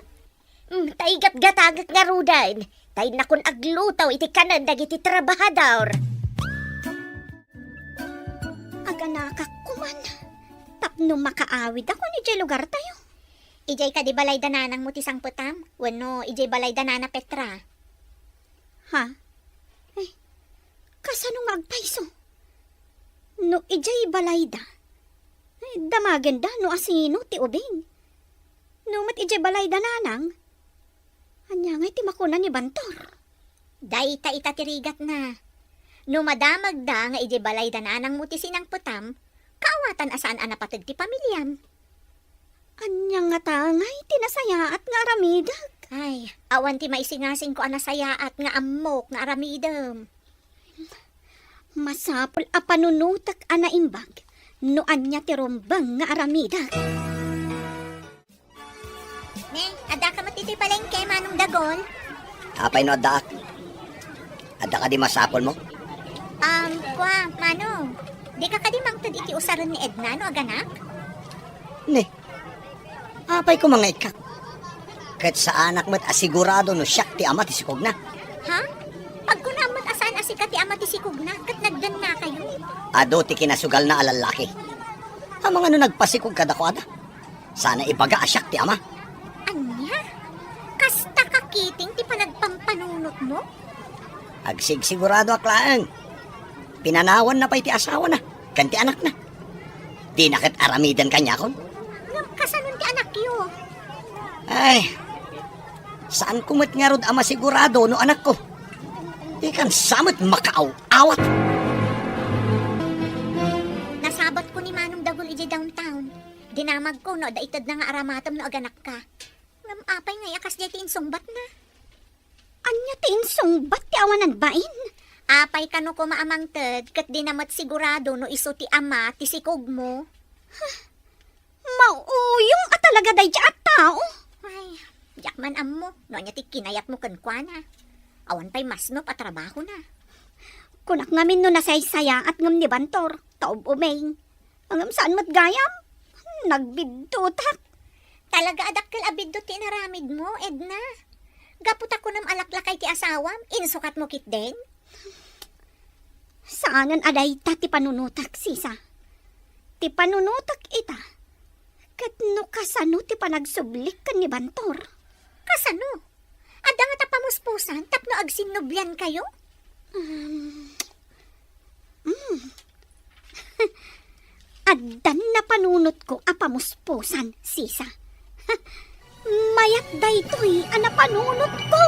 Hmm, tay gatgatangek ngaruden, tay nakon agluto iti kanen dagiti trabahador. Aganakak koman, tapno makaawid ako idiay lugartayo. Idiay kadi balay da nanangmo ti sangpetam? Wenno idiay balay da nana Petra? Ha? Eh, kasano nga agpayso? No idiay balayda, eh, damagenda no asino ti ubing. No met idiay balayda nanang, ania ngay ti makuna ni Bantor? Dayta ita ti rigatna. No madamagda nga idiay balayda nanangmo ti sinangpetam, kaawatan a saan a napateg ti pamiliam. Ania ngata ngay ti nasayaat nga aramidek? Ay, awan ti maisingasingko a nasayaat nga ammok nga aramidem. Masapul a panunotek a naimbag no ania ti rumbeng nga aramidek. Ne, addaka met iti palengke, Manong Dagol? Apay no addaak? Adda kadi masapulmo? Um, kua, Manong, dika kadi mangted iti usaren ni Edna no aganak? Ne, apay koma nga ikkak? Ket saanak met a sigurado no siak ti ama ti sikogna. Ha? Pagkunaam met a saan a sika ti ama ti sikogna, ket nagdennakayo? Adu ti kinasugalna a lallaki. Amangan no nagpasikog kadakuada. Saan a ibaga a siak ti ama. Ania? Kasta ka ketdin ti panagpampanunotmo? Agsigsiguradoak laeng. Pinanawanna pay ti asawana ken ti anakna. Dina ket aramiden kaniakon. Ngem kasano ti anakyo? Ay, saanko met ngarud a masigurado no anakko. Dikan sa met makaaw-awat. Nasabatko ni Manong Dagul idiay downtown. Dinamagko no adda itedna nga aramatem no aganakka. Ngem apay ngay a kasdiay ti insungbatna? Ania ti insungbat ti awanan bain? Apay kano koma a mangted ket dina met sigurado no isu ti ama ti sikogmo? Mauyong a talaga daydiay a tao. Ay, diak man ammo no ania ti kinayatmo kenkuana. Awan pay masnop a trabahona. Kunak ngamin no nasaysayaat ngem ni Bantor, ta ub-umeng. Ngem saan met gayam? Nagbiddutak. Talaga a dakkel a biddut ti inaramidmo, Edna. Gapu ta kunam a laklakay ti asawam, insukatmo ketdin? Saanen a dayta ti panunotak, sisa. Ti panunotak ita, ket no kasano ti panagsublik ken ni Bantor. Kasano? Adda ngata pamuspusan tapno agsinnubliankayo? Um, mm. Addan napanunotko a pamuspusan, sisa. Mayat daytoy a napanunotko.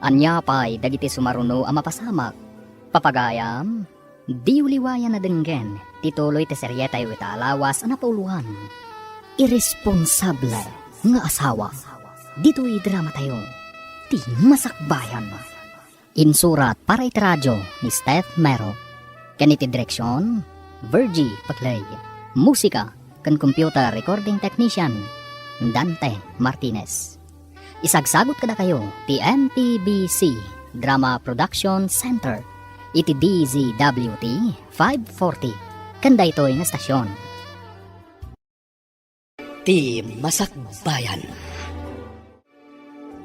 Ania pay dagiti sumaruno a mapasamak? Papagayam, diyo liwayan a denggen ti tuloy ti serietayo ita a lawas a napauloan, Iresponsable nga Asawa. Ditoy dramatayo, ti Masakbayan. Insurat para iti radio ni Steph Mero. Ken iti direksion, Virgie Paclay. Musika ken computer recording technician, Dante Martinez. Isagsagut kadakayo ti M P B C Drama Production Center iti D Z W T five forty ken daytoy nga stasyon. Ti Masakbayan.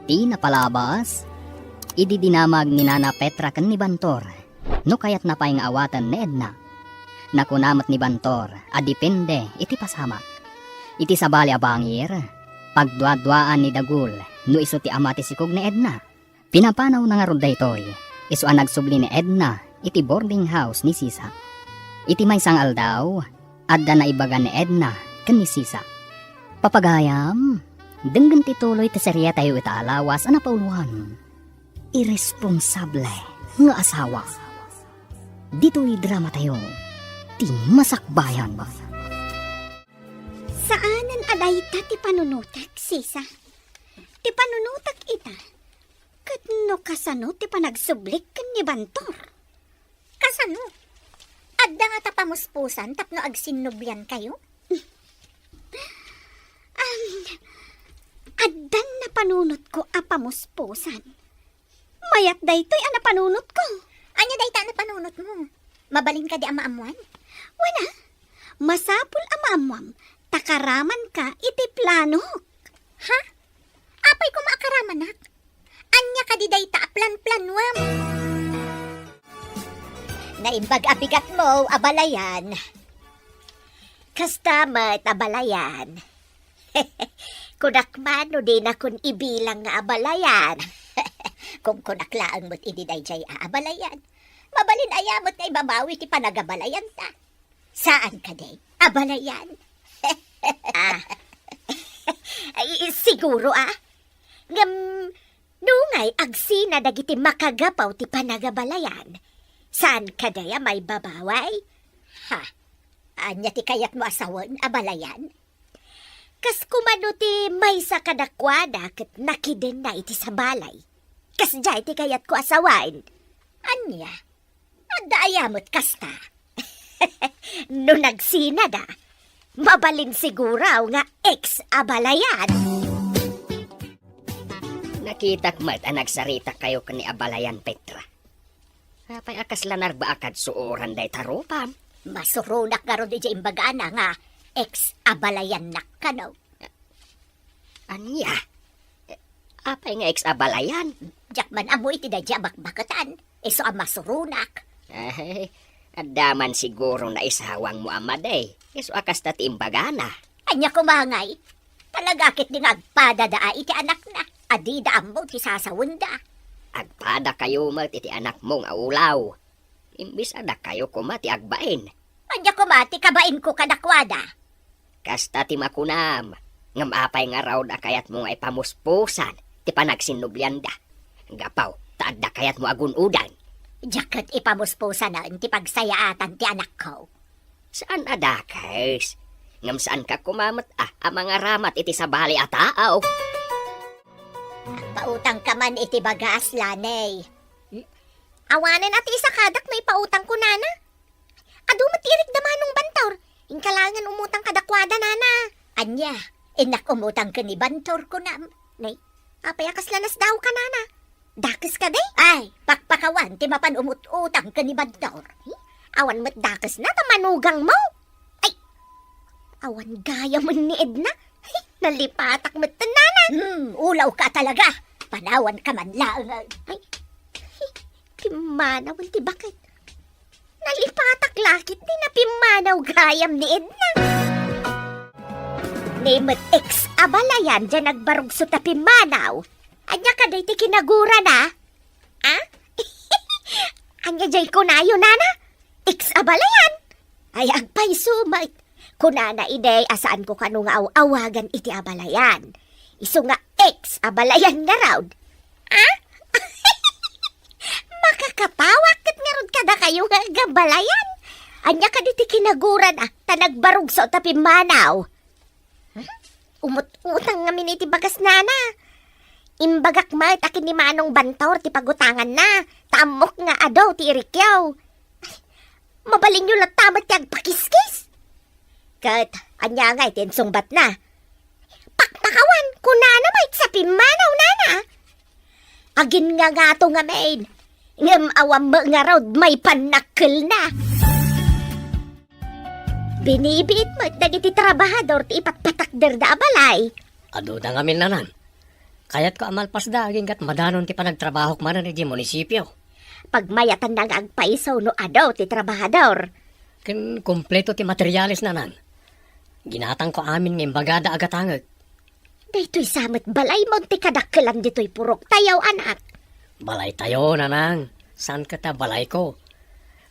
Ti napalabas, idi dinamag ni Nana Petra ken ni Bantor no kayatna pay nga awaten ni Edna. Nakuna met ni Bantor a depende iti pasamak. Iti sabali a bangir, pagduaduaan ni Dagul no isu ti ama ti sikog ni Edna. Pinapanawna ngarud daytoy, isu a nagsubli ni Edna iti boarding house ni Sisa. Iti maysa nga aldaw, adda naibaga ni Edna ken ni Sisa. Papagayam, denggen ti tuloy ti serietayo ita a lawas a napauloan, Iresponsable nga Asawa. Ditoy dramatayo, ti Masakbayan. Saanen a dayta ti panunotek, Sisa. Ti panunotek ita, ket no kasano ti panagsublik ken ni Bantor? Kasano? Adda ngata pamuspusan tapno agsinnubliankayo? Am, adda napanunotko a pamuspusan. Mayat daytoy a napanunotko. Ania dayta a napanunotmo? Mabalin kadi a maammuan? Wen a, masapul a maammuam ta karamanka iti planok. Ha? Apay koma a karamanak? Ania kadi dayta a planplanuam? Naimbag a bigatmo, abalayan. Kasta met, abalayan. Kunak man no dinakon ibilang nga abalayan. Kunkunak laeng met idi daydiay a abalayan. Mabalin aya met nga ibabawi ti panagabalayanta? Saan kadi, abalayan? Ah. Ay, siguro, ah. Ngem, nungay agsina dagiti makagapaw ti panagabalayan, saan kadi a maibabaway? Ha? Ania ti kayatmo a sawen, abalayan? Kas koma no ti maysa kadakuada ket nakidenna iti sabali. Kasdiay ti kayatko a sawen. Ania? Adda aya met kasta? No nagsinada, mabalin siguro nga ex-abalayan. Nakitak met a nagsaritakayo ken ni abalayan, Petra. Apay a kasla narbaakad suoran dayta rupam? Masuronak ngarud idiay imbagana nga ex-abalayannak kano. Ania? Apay nga ex-abalayan? Diak man ammo iti daydiay a bakbaketan. Isu a masuronak. Ay, adda man siguro naisawangmo a madi. Isu a kasta ti imbagana. Ania koma ngay? Talaga ketdi nga agpadada iti anakna a dida ammo ti sasawenda. Agpadakayo met iti anakmo nga ulaw. Imbes a dakayo koma ti agbain. Ania koma ti kabainko kadakuada? Kasta ti makunam, ngem apay ngarud a kayatmo nga ipamuspusan ti panagsinnublianda? Gapu ta adda kayatmo a gun-odan. Diak ket ipamuspusanen ti pagsayaatan ti anakko. Saan a dakes, ngem saanka koma met a, a mangaramat iti sabali a tao. Agpautangka man iti bagas, Lanay. Hmm? Awanen a ti isakadak no ipautangko, nana. Adu met ti irikda Manong Bantor. Inka laengen umutang kadakuada, nana. Ania, innak umutang ken ni Bantor, kunam? Nay, apay a kasla nasdaawka, nana? Dakes kadi? Ay, pakpakawan ti mapan umut-utang ken ni Bantor. Hmm? Awan met dakesna ta manugangmo. Ay, awan gayamen ni Edna. Nalipatak met, nana. Hmm, ulawka talaga. Panawanka man laeng. Ay, pimmanawen ti baket. Nalipatak la ketdi napimmanaw gayam ni Edna. Ni met ex-abalayan diay nagbarugso ta pimmanaw. Ania kadi ti kinagurana? Ah? Ania diay kunayo, nana? Ex-abalayan? Ay, agpayso met. Kunana idi a saanko kano nga aw-awagan iti abalayan. Isu nga ex abalayan ngarud. Ah? Makakapawak ket ngarud kadakayo nga agabalayan. Ania kadi ti kinaguran a ta nagbarugso ta pimmanaw? Hmm? Umut-utang ngamin iti bagas nana. Imbagak met a ken ni Manong Bantor ti pagutanganna, ta ammok nga adu ti irikyo. Ay, mabalinyo latta met ti agpakiskis. Ket ania ngay ti insungbatna? Pakpakawan, kunana met sa pimmanaw nana. Aginngangato ngamin, ngem awan met ngarud maipanakkelna. Binibiit met dagiti trabahador ti ipatpatakderda a balay. Aduda ngamin, Nanang. Kayatko a malpasda agingga't madanon ti panagtrabahok manen idiay munisipio. Pagmayatanna nga agpaiso no adu ti trabahador. Ken kompleto ti materiales, Nanang. Ginatangko amin nga imbagada a gatangek. Daytoy sa met balaymo ti kadakkelan ditoy puroktayo, anak. Balaytayo, Nanang. Saan ket a balayko.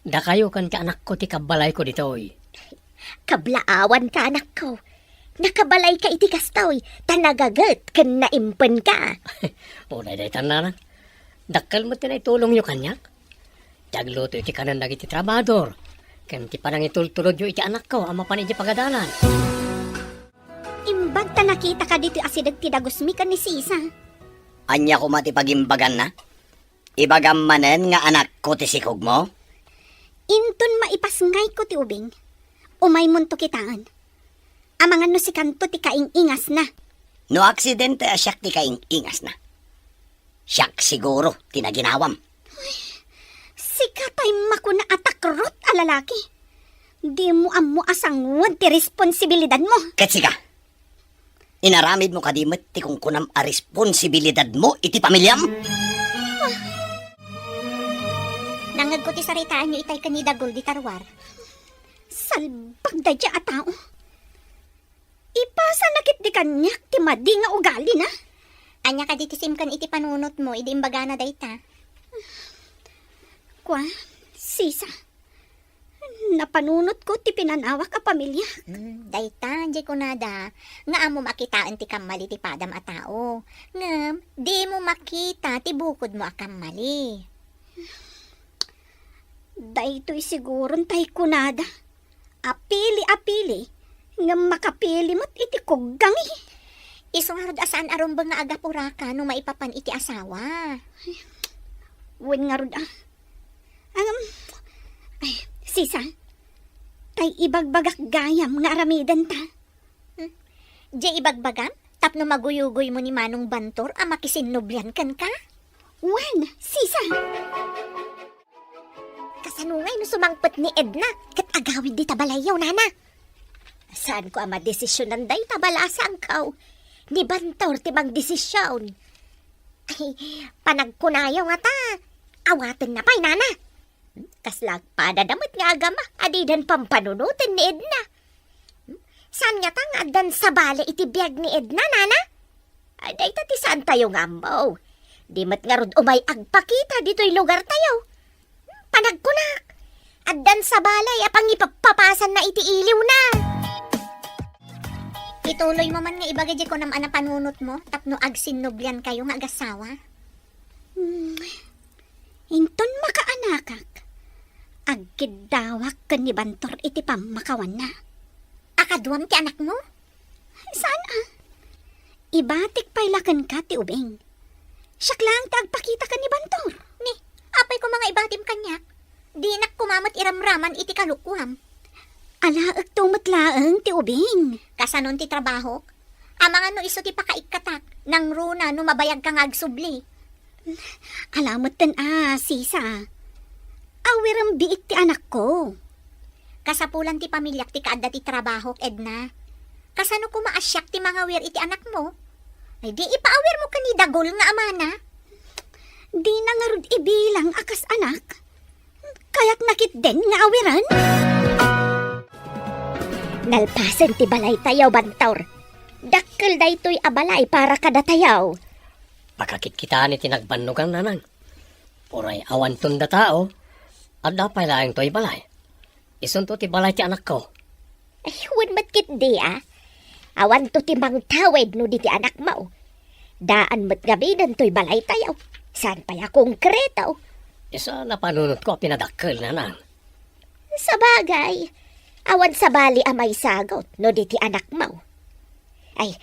Dakayo ken ti anakko ti kabbalayko ditoy. Kablaawanka, anakko. Nakabalayka iti kastoy, ta nagaget ken naimpenka. O, daydiay tan, Nanang. Dakkel met ti naitulongyo kaniak. Ti agluto iti kanen dagiti trabahador, ken ti panangitultulodyo iti anakko a mapan idiay pagadalan. Imbag ta nakitaka ditoy asideg ti dagusmi ken ni Sisa. Ania koma ti pagimbaganna? Ibagam manen nga anakko ti sikogmo? Inton maipasngayko ti ubing, umaymonto kitaen. Amangan no sikanto ti kaing-ingasna. No aksidente a siak ti kaing-ingasna, siak siguro ti naginawam. Sika tay makuna a takrot a lalaki. Dimo ammo a sangued ti responsibilidadmo. Ket sika, inaramidmo kadi met ti kunkunam a responsibilidadmo iti pamiliam? Nangngegko ti saritaanyo itay ken ni Dagul di Tarwar. Salbag daydiay a tao. Ipasana ketdi kaniak ti madi nga ugalina. Ania kadi ti simken iti panunotmo idi imbagana dayta? Kua, Sisa, napanunotko ti pinanawak a pamiliak. Hmm, dayta, diay kunada, nga ammom a kitaen ti kammali ti padam a tao. Ngem, dimo makita ti bukodmo a kammali. Daytoy siguron tay kunada. Apili, apili, ngem makapili met iti kuggangi. Isu ngarud a saan a rumbeng nga agapuraka no maipapan iti asawa. Wen ngarud a. Ngem, ay, Sisa, tay ibagbagak gayam nga aramidenta. Hmm? Diay ibagbagam tapno maguyugoymo ni Manong Bantor a makisinnublian kenka? Wen, Sisa. Kasano ngay no sumangpet ni Edna ket agawid dita balayyo, nana? Saanko a madesisionan dayta, balasaanko. Ni Bantor ti mangdesision. Ay, panagkunayo ngata, awatenna pay, nana. Kasla agpadada met nga agama a didan pampanunoten ni Edna. Saan ngata nga addan sabali iti biag ni Edna, nana? Ay, dayta ti saantayo nga ammo. Di met ngarud umay agpakita ditoy lugartayo. Panagkunak, addan sabali a pangipappapasanna iti iliwna. Ituloymo man nga ibaga diay kunam a napanunotmo tapno agsinnubliankayo nga agasawa. Hmm. Inton makaanakak, agkiddawak ken ni Bantor iti pammakawanna. A kaduam ti anakmo? Saan a? Ibatik pay la kenka ti ubing. Siak laeng ti agpakita ken ni Bantor. Ni, apay koma nga ibatim kaniak? Dinak koma met iramraman iti kalukuam. Alaekto met laeng ti ubing. Kasanon ti trabahok? Amangan no isu ti pakaikkatak, nangruna no mabayagka nga agsubli. Ala metten a, Sisa. Awiren biit ti anakko. Kasapulan ti pamiliak ti kaadda ti trabahok, Edna. Kasano koma a siak ti mangawir iti anakmo? Ay, di ipaawirmo ken ni Dagul nga amana. Dina ngarud ibilang a kas anak. Kayatna ketdin nga awiren? Nalpasen ti balaytayo, Bantor. Dakkel daytoy a balay para kadatayo. Pakakitkitaan iti nagbannogan, nanang. Uray awanton datao, adda pay laeng toy balay. Isunto ti balay ti anakko. Ay, wen met ketdi a. Awanto ti mangtawid no di ti anakmo. Daan met ngamin toy balaytayo. Saan pay a konkreto. Isu a napanunotko a pinadakkel, nanang. Sabagay, awan sabali a maisagut no di ti anakmo. Ay,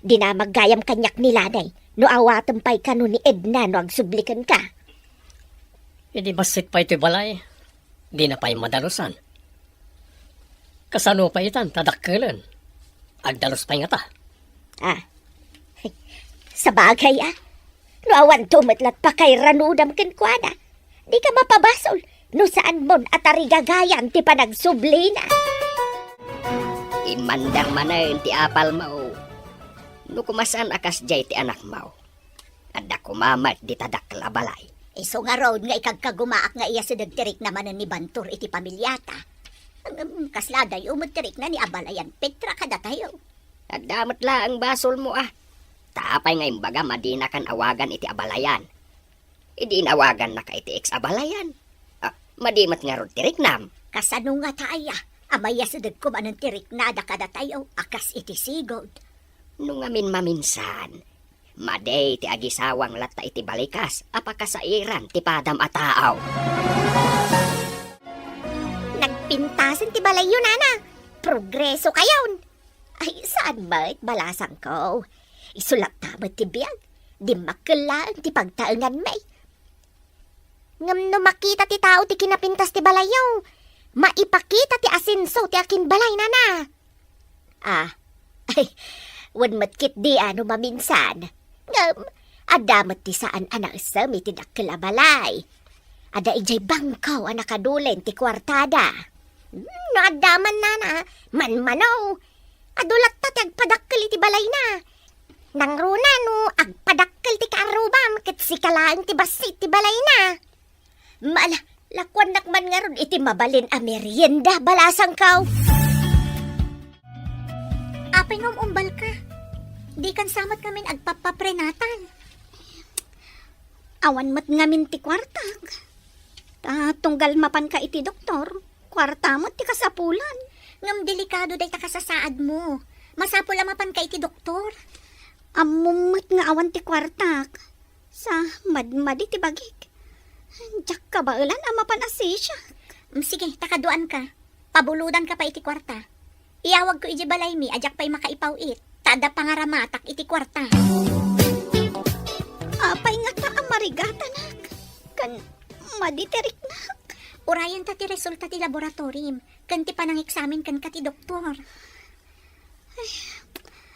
dinamag gayam kaniak ni Lanay no awatem pay kano ni Edna no agsubli kenka. Idi bassit pay toy balay, dina pay madalusan. Kasano pay itan ta dakkelen? Agdalus pay ngata. Ah, sabagay a. No awanto met la ti pakairanudam kenkuana, dika mapabasol no saanmon a tarigagayan ti panagsublina. Immander manen ti apalmo. No koma saan a kasdiay ti anakmo, adda koma met dita dakkel a balay. Isu ngarud nga ikagkagumaak nga iyasideg ti rikna manen ni Bantor iti pamiliata. Ngem kasla adayo met ti rikna ni abalayan Petra kadatayo. Adda met laeng basolmo a. Ta apay nga imbagam a dinakan awagan iti abalayan? Idi inawagannaka iti ex-abalayan, ah, madi met ngarud ti riknam. Kasano ngata aya a mayasidegko manen ti riknada kadatayo a kas iti sigud? No ngamin maminsan, madi ti agisawang latta iti balikas a pakasairan ti padam a tao. Nagpintasen ti balayyo, nana. Progreso kayon. Ay, saan met, balasangko. Isu latta met ti biag. Dimmakkel laeng ti pagtaenganmi. Ngem no makita ti tao ti kinapintas ti balayyo, maipakita ti asenso ti akinbalay, nana. Ah, ay, wen met ketdi a no maminsan. Ngem, adda met ti saan a naessem iti dakkel a balay. Adda idiay bangko a nakadulen ti kuartada. Hmm, no adda man, nana, manmano. Adu latta ti agpadakkel iti balayna. Nangruna no agpadakkel ti kaarrubam ket sika laeng ti bassit ti balayna. Mala, lakuannak man ngarud iti mabalin a merienda, balasangko. Apay nga um-umbalka? Dikan sa met ngamin agpappaprenatal. Awan met ngamin ti kuartak. Ta tunggal mapanka iti doktor, kuarta met ti kasapulan. Ngem delikado dayta kasasaadmo. Masapul a mapanka iti doktor. Ammom met nga awan ti kuartak. Sa madmadi ti bagik. Diak kabaelan a mapan a sisiak. Mm, sige, ta kaduaanka. Pabulodanka pay iti kuarta. Iyawagko idiay balaymi a diak pay makaipaw-it, ta adda pangaramatak iti kuarta. Apay ngata a marigatanak? Ken madi ti riknak? Urayenta ti resulta ti laboratorim ken ti panangeksamin kenka ti doktor. Ay,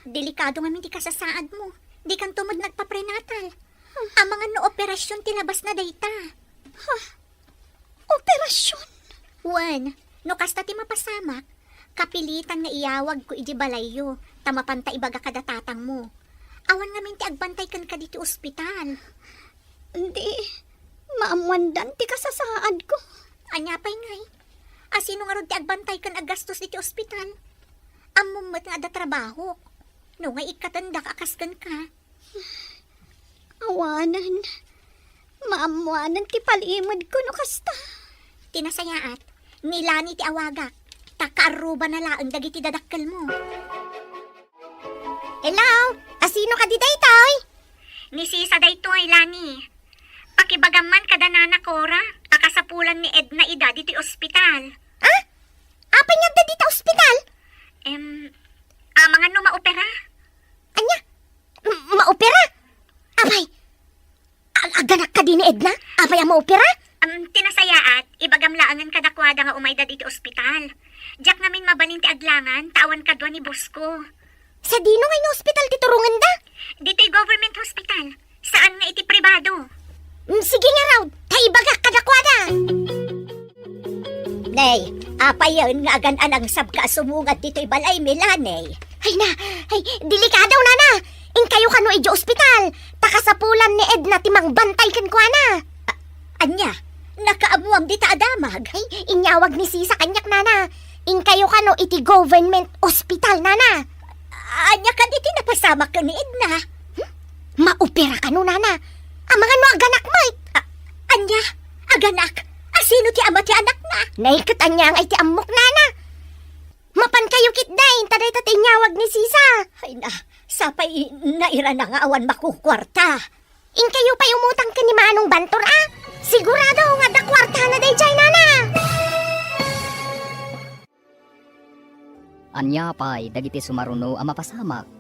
delikado ngamin ti kasasaadmo. Dikanto met nagpaprenatal. Amangan no operasion ti labasna dayta. Ha? Operasion? Wen, no kasta ti mapasamak, kapilitan nga iyawagko idiay balayyo, ta mapanta ibaga kada tatangmo. Awan ngamin ti agbantay kenka ditoy ospital. Di, maammoandan ti kasasaadko. Ania pay ngay? Asino ngarud ti agbantay ken aggastos ditoy ospital? Ammom met nga adda trabahok. No nga ikkatendak a kas kenka. Awanen. Maammoanen ti palimedko no kasta. Ti nasayaat, ni Lani ti awagak, ta kaarrubana laeng dagiti dadakkelmo. Hello? Asino kadi daytoy? Ni Sisa daytoy, Lani. Pakibagam man kada Nana Cora, pakasapulan ni Edna ida ditoy ospital. Ah? Apay nga adda dita ospital? Em, amangan no maopera. Ania? M-, maopera? Apay, ag-, aganak kadi ni Edna? Apay a maopera? Am, ti nasayaat, ibagam laengen kadakuada nga umayda ditoy ospital. Diak ngamin mabalin ti aglangan, ta awan kadua ni boss ko. Sadino ngay nga ospital ti turongenda? Ditoy government hospital. Saan nga iti pribado. Mm, sige ngarud, ta ibagak kadakuada. Nay, apayen nga agan-anangsabka a sumungad ditoy balaymi, Lani? Ay na, ay, delikado, Nana. Inkayo kano idiay ospital. Pakasapulan ni Edna ti mangbantay kenkuana. A-, ania? Nakaammoam dita a damag? Ay, inyawag ni Sisa kaniak, Nana. Inkayo kano iti government hospital, Nana. Ania kadi ti napasamak ken ni Edna? Hmm? Maopera kano, Nana. Amangan no aganak met. A-, ania? Aganak? Asino ti ama ti anakna? Nay, ket ania ngay ti ammok, Nana? Mapankayo ketdin ta dayta ti inyawag ni Sisa. Ay na, sapay nairana nga awan makukuarta. Inkayo pay umutang ken ni Manong Bantor a. Sigurado nga adda kuartana daydiay, nana. Ania pay dagiti sumaruno a mapasamak?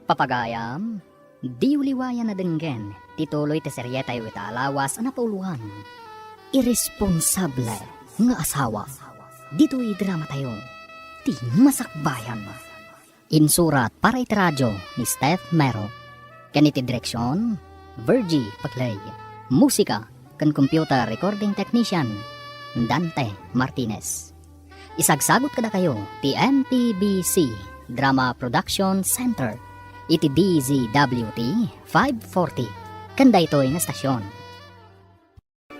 Papagayam, diyo liwayan a denggen ti tuloy ti serietayo ita a lawas a napauloan, Irresponsable nga Asawa. Ditoy dramatayo, ti Masakbayan. Insurat para iti radio ni Steph Mero, ken iti direksion, Virgie Paclay. Musika ken computer recording technician, Dante Martinez. Isagsagut kadakayo ti M P B C Drama Production Center iti D Z W T five forty ken daytoy nga stasyon.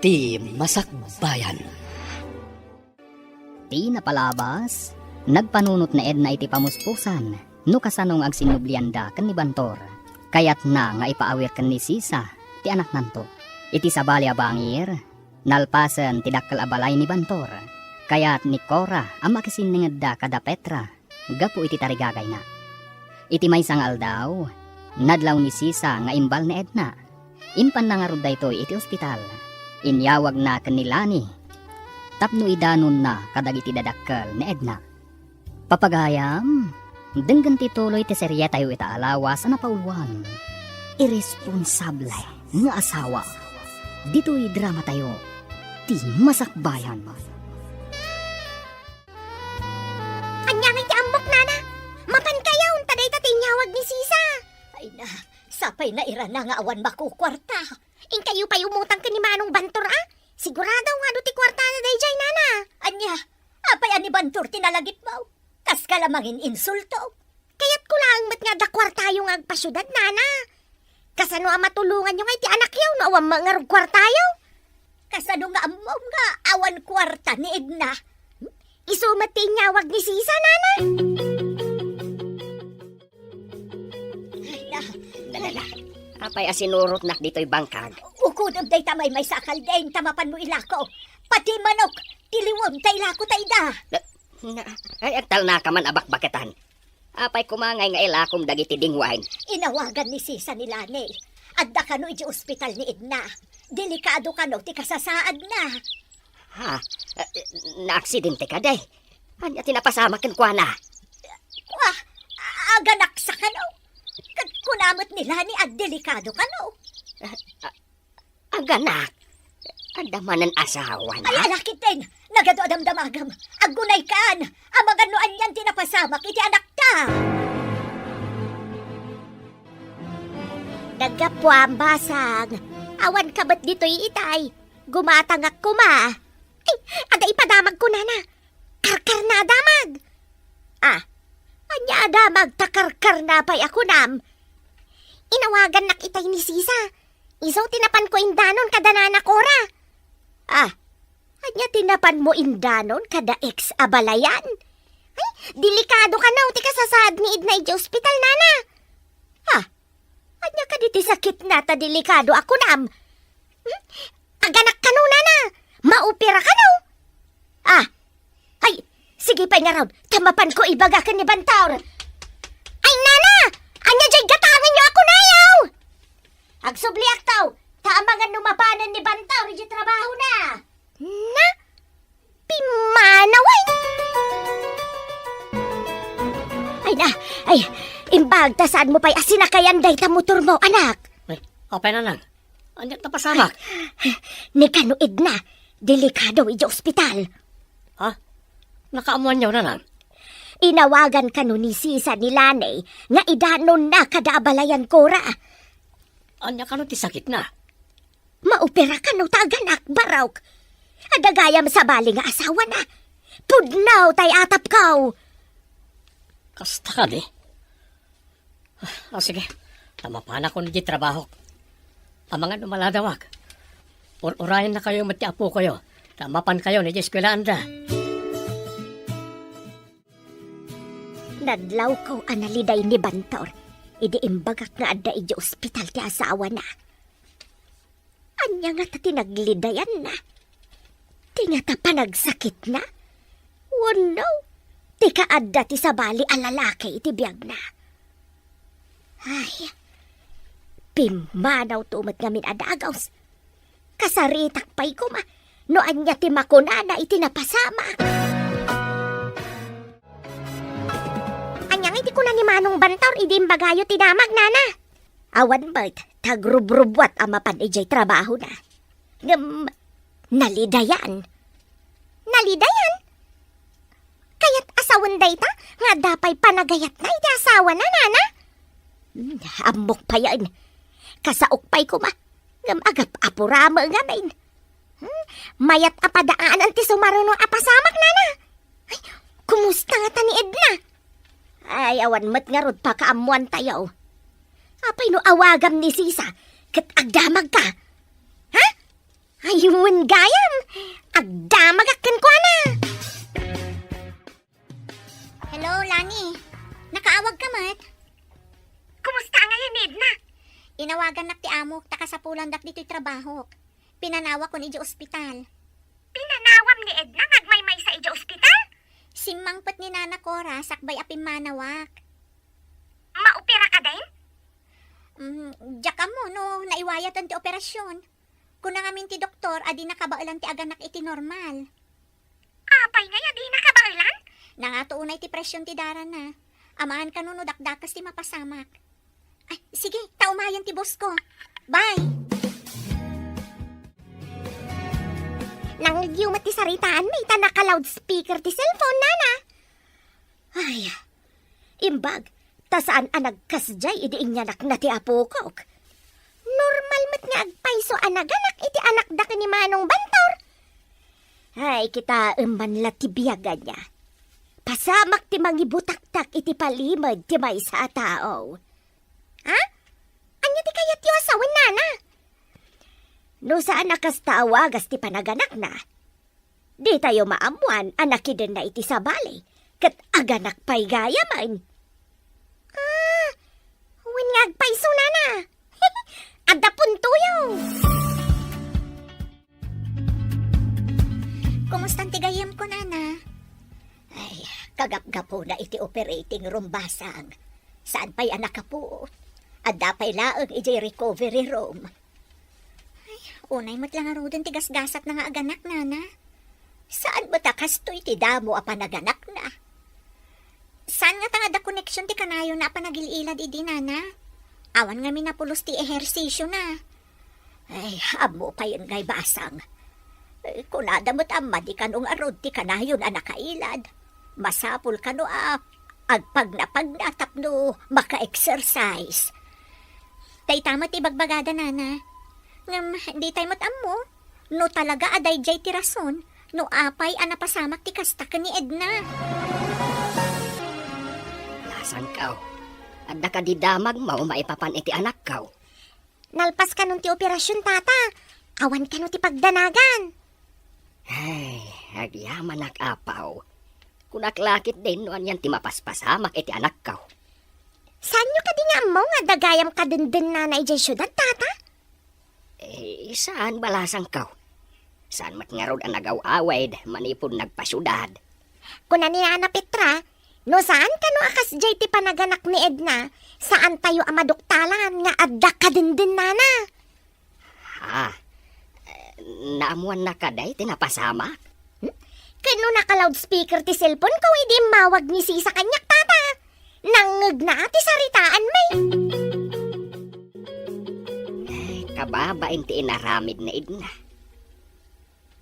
Ti Masakbayan. Ti napalabas, nagpanunot ni Edna iti pamuspusan no kasano nga agsinnublianda ken ni Bantor. Kayatna nga ipaawir ken ni Sisa ti anaknanto. Iti sabali a bangir, nalpasen ti dakkel a balay ni Bantor. Kayat ni Cora a makisinningedda kada Petra gapu iti tarigagayna. Iti maysa nga aldaw, nadlaw ni Sisa nga imbal ni Edna. Impanna ngarud daytoy iti ospital. Inyawagna ken ni Lani tapno idanonna kadagiti dadakkel ni Edna. Papagayam, denggen ti tuloy ti serietayo ita a lawas a napauloan, Irresponsable nga Asawa. Ditoy dramatayo, ti Masakbayan. Ania ngay ti ammok, nana? Mapankayo ta dayta ti inyawag ni Sisa. Ay na, sapay nairana nga awan makukuarta. Inkayo pay umutang ken ni Manong Bantor a. Sigurado nga adu ti kuartana daydiay, nana. Ania, apay a ni Bantor ti nalagipmo? Kaska la mangininsulto. Kayatko laeng met nga adda kuartayo nga agpasiudad, nana. Kasano a matulonganyo ngay ti anakyo no awan met ngarud kuartayo? Kasano nga ammom nga awan kuarta ni Edna? Isu met ti inyawag ni Sisa, nana. Ay, na, na, na, na. Apay a sinurotnak ditoy bangkag? Ukodem dayta maymaysa a kalding ta mapanmo ilako. Pati manok, tiliwem ta ilako ta ida. Na, na, ay, agtalna ka man a bakbaketan. Apay koma ngay nga ilakom dagiti dingwaen? Inawagan ni Sisa ni Lani. Adda kano iti ospital ni Edna. Delikado kano ti kasasaadna. Ha? Eh, naaksidente kadi? Ania ti napasamak kenkuana? Kua, aganak sa kano? Ket kuna met ni Lani a delikado kano. Aganak? Adda manen asawana? Ay, alakit din! Nagadu a damdamagam! Agunaykan! Amangan no anian ti napasamak iti anakta! Naggapuam, basang. Awan ka met ditoy itay. Gumatangak koma. Ay, adda ipadamagko, nana. Karkarna a damag. Ah, ania a damag ta karkarna pay a kunam? Inawagannak itay ni Sisa. Isu ti napanko indanon kada nana Cora. Ah, ania ti napanmo indanon kada ex a balayan? Ay, delikado kano ti kasasaad ni Edna idiay ospital, nana. Ah, ania kadi ti sakitna ta delikado a kunam? Hmm? Aganak kano, nana? Maopera kano? Ah, ay, sige pay ngarud, ta mapanko ibaga ken ni Bantor. Ay, nana! Ania diay gatangenyo a kunayo? Agsubliakto, ta amangan no mapanen ni Bantor idiay trabahona. Na? Pimmanaw, ay! Ay na, ay, imbag ta saanmo pay a sinakayan dayta motormo, anak. Ay, apay, nanang? Ania ti napasamak? Ni kano Edna, delikado idiay ospital. Ha? Nakaammoanyo, nanang? Inawagan kano ni Sisa ni Lani nga idanonna kada abalayan Cora. Ania kano ti sakitna? Maopera kano ta aganak, barok. Adda gayam sabali nga asawana. Pudno tay atapko. Kasta kadi? Ah, sige. Ta mapanakon idiay trabahok. Amangan no maladawak. Ur-urayennakayo met ti apokayo. Ta mapankayo idiay eskuelaanda. Nadlawko a naliday ni Bantor idi imbagak nga adda idiay ospital ti asawana. Ania ngata ti naglidayanna? Ti ngata panagsakitna? Wenno, ti kaadda ti sabali a lalaki iti biagna. Ay, pimmanawto met ngamin a dagaws. Kasaritak pay koma no ania ti makunana iti napasamak. Ania nga iti kuna ni Manong Bantor idi imbagayo ti damag, nana? Awan met, ta agrubrubbuat a mapan idiay trabahona. Ngem, nalidayan. Nalidayan? Kayat a sawen dayta nga adda pay panagayatna iti asawana, nana? Hmm, ammok payen. Kasaok pay koma. Ngem agap-apurame ngamin. Hmm, mayat a padaanan ti sumaruno a pasamak, nana. Ay, kumusta ngata ni Edna? Ay, awan met ngarud pakaammoantayo. Apay no awagam ni Sisa ket agdamagka? Ha? Ay, wen gayam, agdamagak kenkuana. Hello, Lani. Nakaawag ka met? Kumusta ngayen ni Edna? Inawagannak ti amok ta kasapulandak ditoy trabahok. Pinanawakon idiay ospital. Pinanawam ni Edna nga agmaymaysa idiay ospital? Simmangpet ni Nana Cora sakbay a pimmanawak. Maopera ka din? Mm, diak ammo no naiwayatan ti operasyon. Kuna ngamin ti doktor a dina kabaelan ti aganak iti normal. Apay ngay a dina kabaelan? Nangato unay ti presyon ti darana. Amaan kano no dakdakes ti mapasamak. Ay, sige, ta umayen ti boss ko. Bye! Nangngegyo met ti saritaanmi ta naka-loudspeaker ti cellphone, nana. Ay, imbag, ta saan a nagkasdiay idi inyanakna ti apokok. Normal met nga agpayso a naganak iti anakda ken ni Manong Bantor. Ay, kitaem man la ti biag ania. Pasamak ti mangibutaktak iti palimed ti maysa a tao. Ha? Ania ti kayatyo a sawen, nana? No saan a kasta a wagas ti panaganakna, ditayo maammoan a nakidenna iti sabali, ket aganak pay gayamen. Ah, wen nga agpayso, nana. Adda puntoyo. Kumustan ti gayyemko, nana? Ay, kagapgapuna iti operating room, basang. Saan pay a nakapuot? Adda pay laeng idiay recovery room. Ay, unay met la ngaruden ti gasgasatna nga aganak, nana. Saan met a kastoy ti damo a panaganakna? Saan ngata nga adda koneksyon ti kanayonna a panagil-ilad idi, nana? Awan ngamin a pulos ti ehersisyona. Ay, ammo payen ngay, basang. Eh, kunada met a madi kano ngarud ti kanayon a nakailad. Masapul kano a agpagnapagna tapno maka-exercise. Dayta met ti ibagbagada, nana. Ngem, ditay met ammo no talaga a daydiay ti rason no apay a napasamak ti kasta ken ni Edna. Lasangkaw, adda kadi damagmo maipapan iti anakkaw? Nalpas kanon ti operasyon, tata. Awan kano ti pagdanagan. Ay, agyamanak, apaw. Kunak la ketdin no anian ti mapaspasamak iti anakkaw. Saanyo kadi nga ammo nga adda gayam kadendennana idiay siudad, tata? Eh, saan, balasangkaw. Saan met ngarud a nagaw-awid manipud nagpasiudad. Kuna ni Nana Petra, no saan kano a kasdiay ti panaganak ni Edna, saantayo a maduktalan nga adda kadendennana. Ha? Eh, naammoanna kadi ti napasamak? Hmm? Ken no naka-loudspeaker ti cellphone ko idi immawag ni Sisa kaniak, tata. Nangngegna ti saritaanmi. Eh, kababain ti inaramid ni Edna.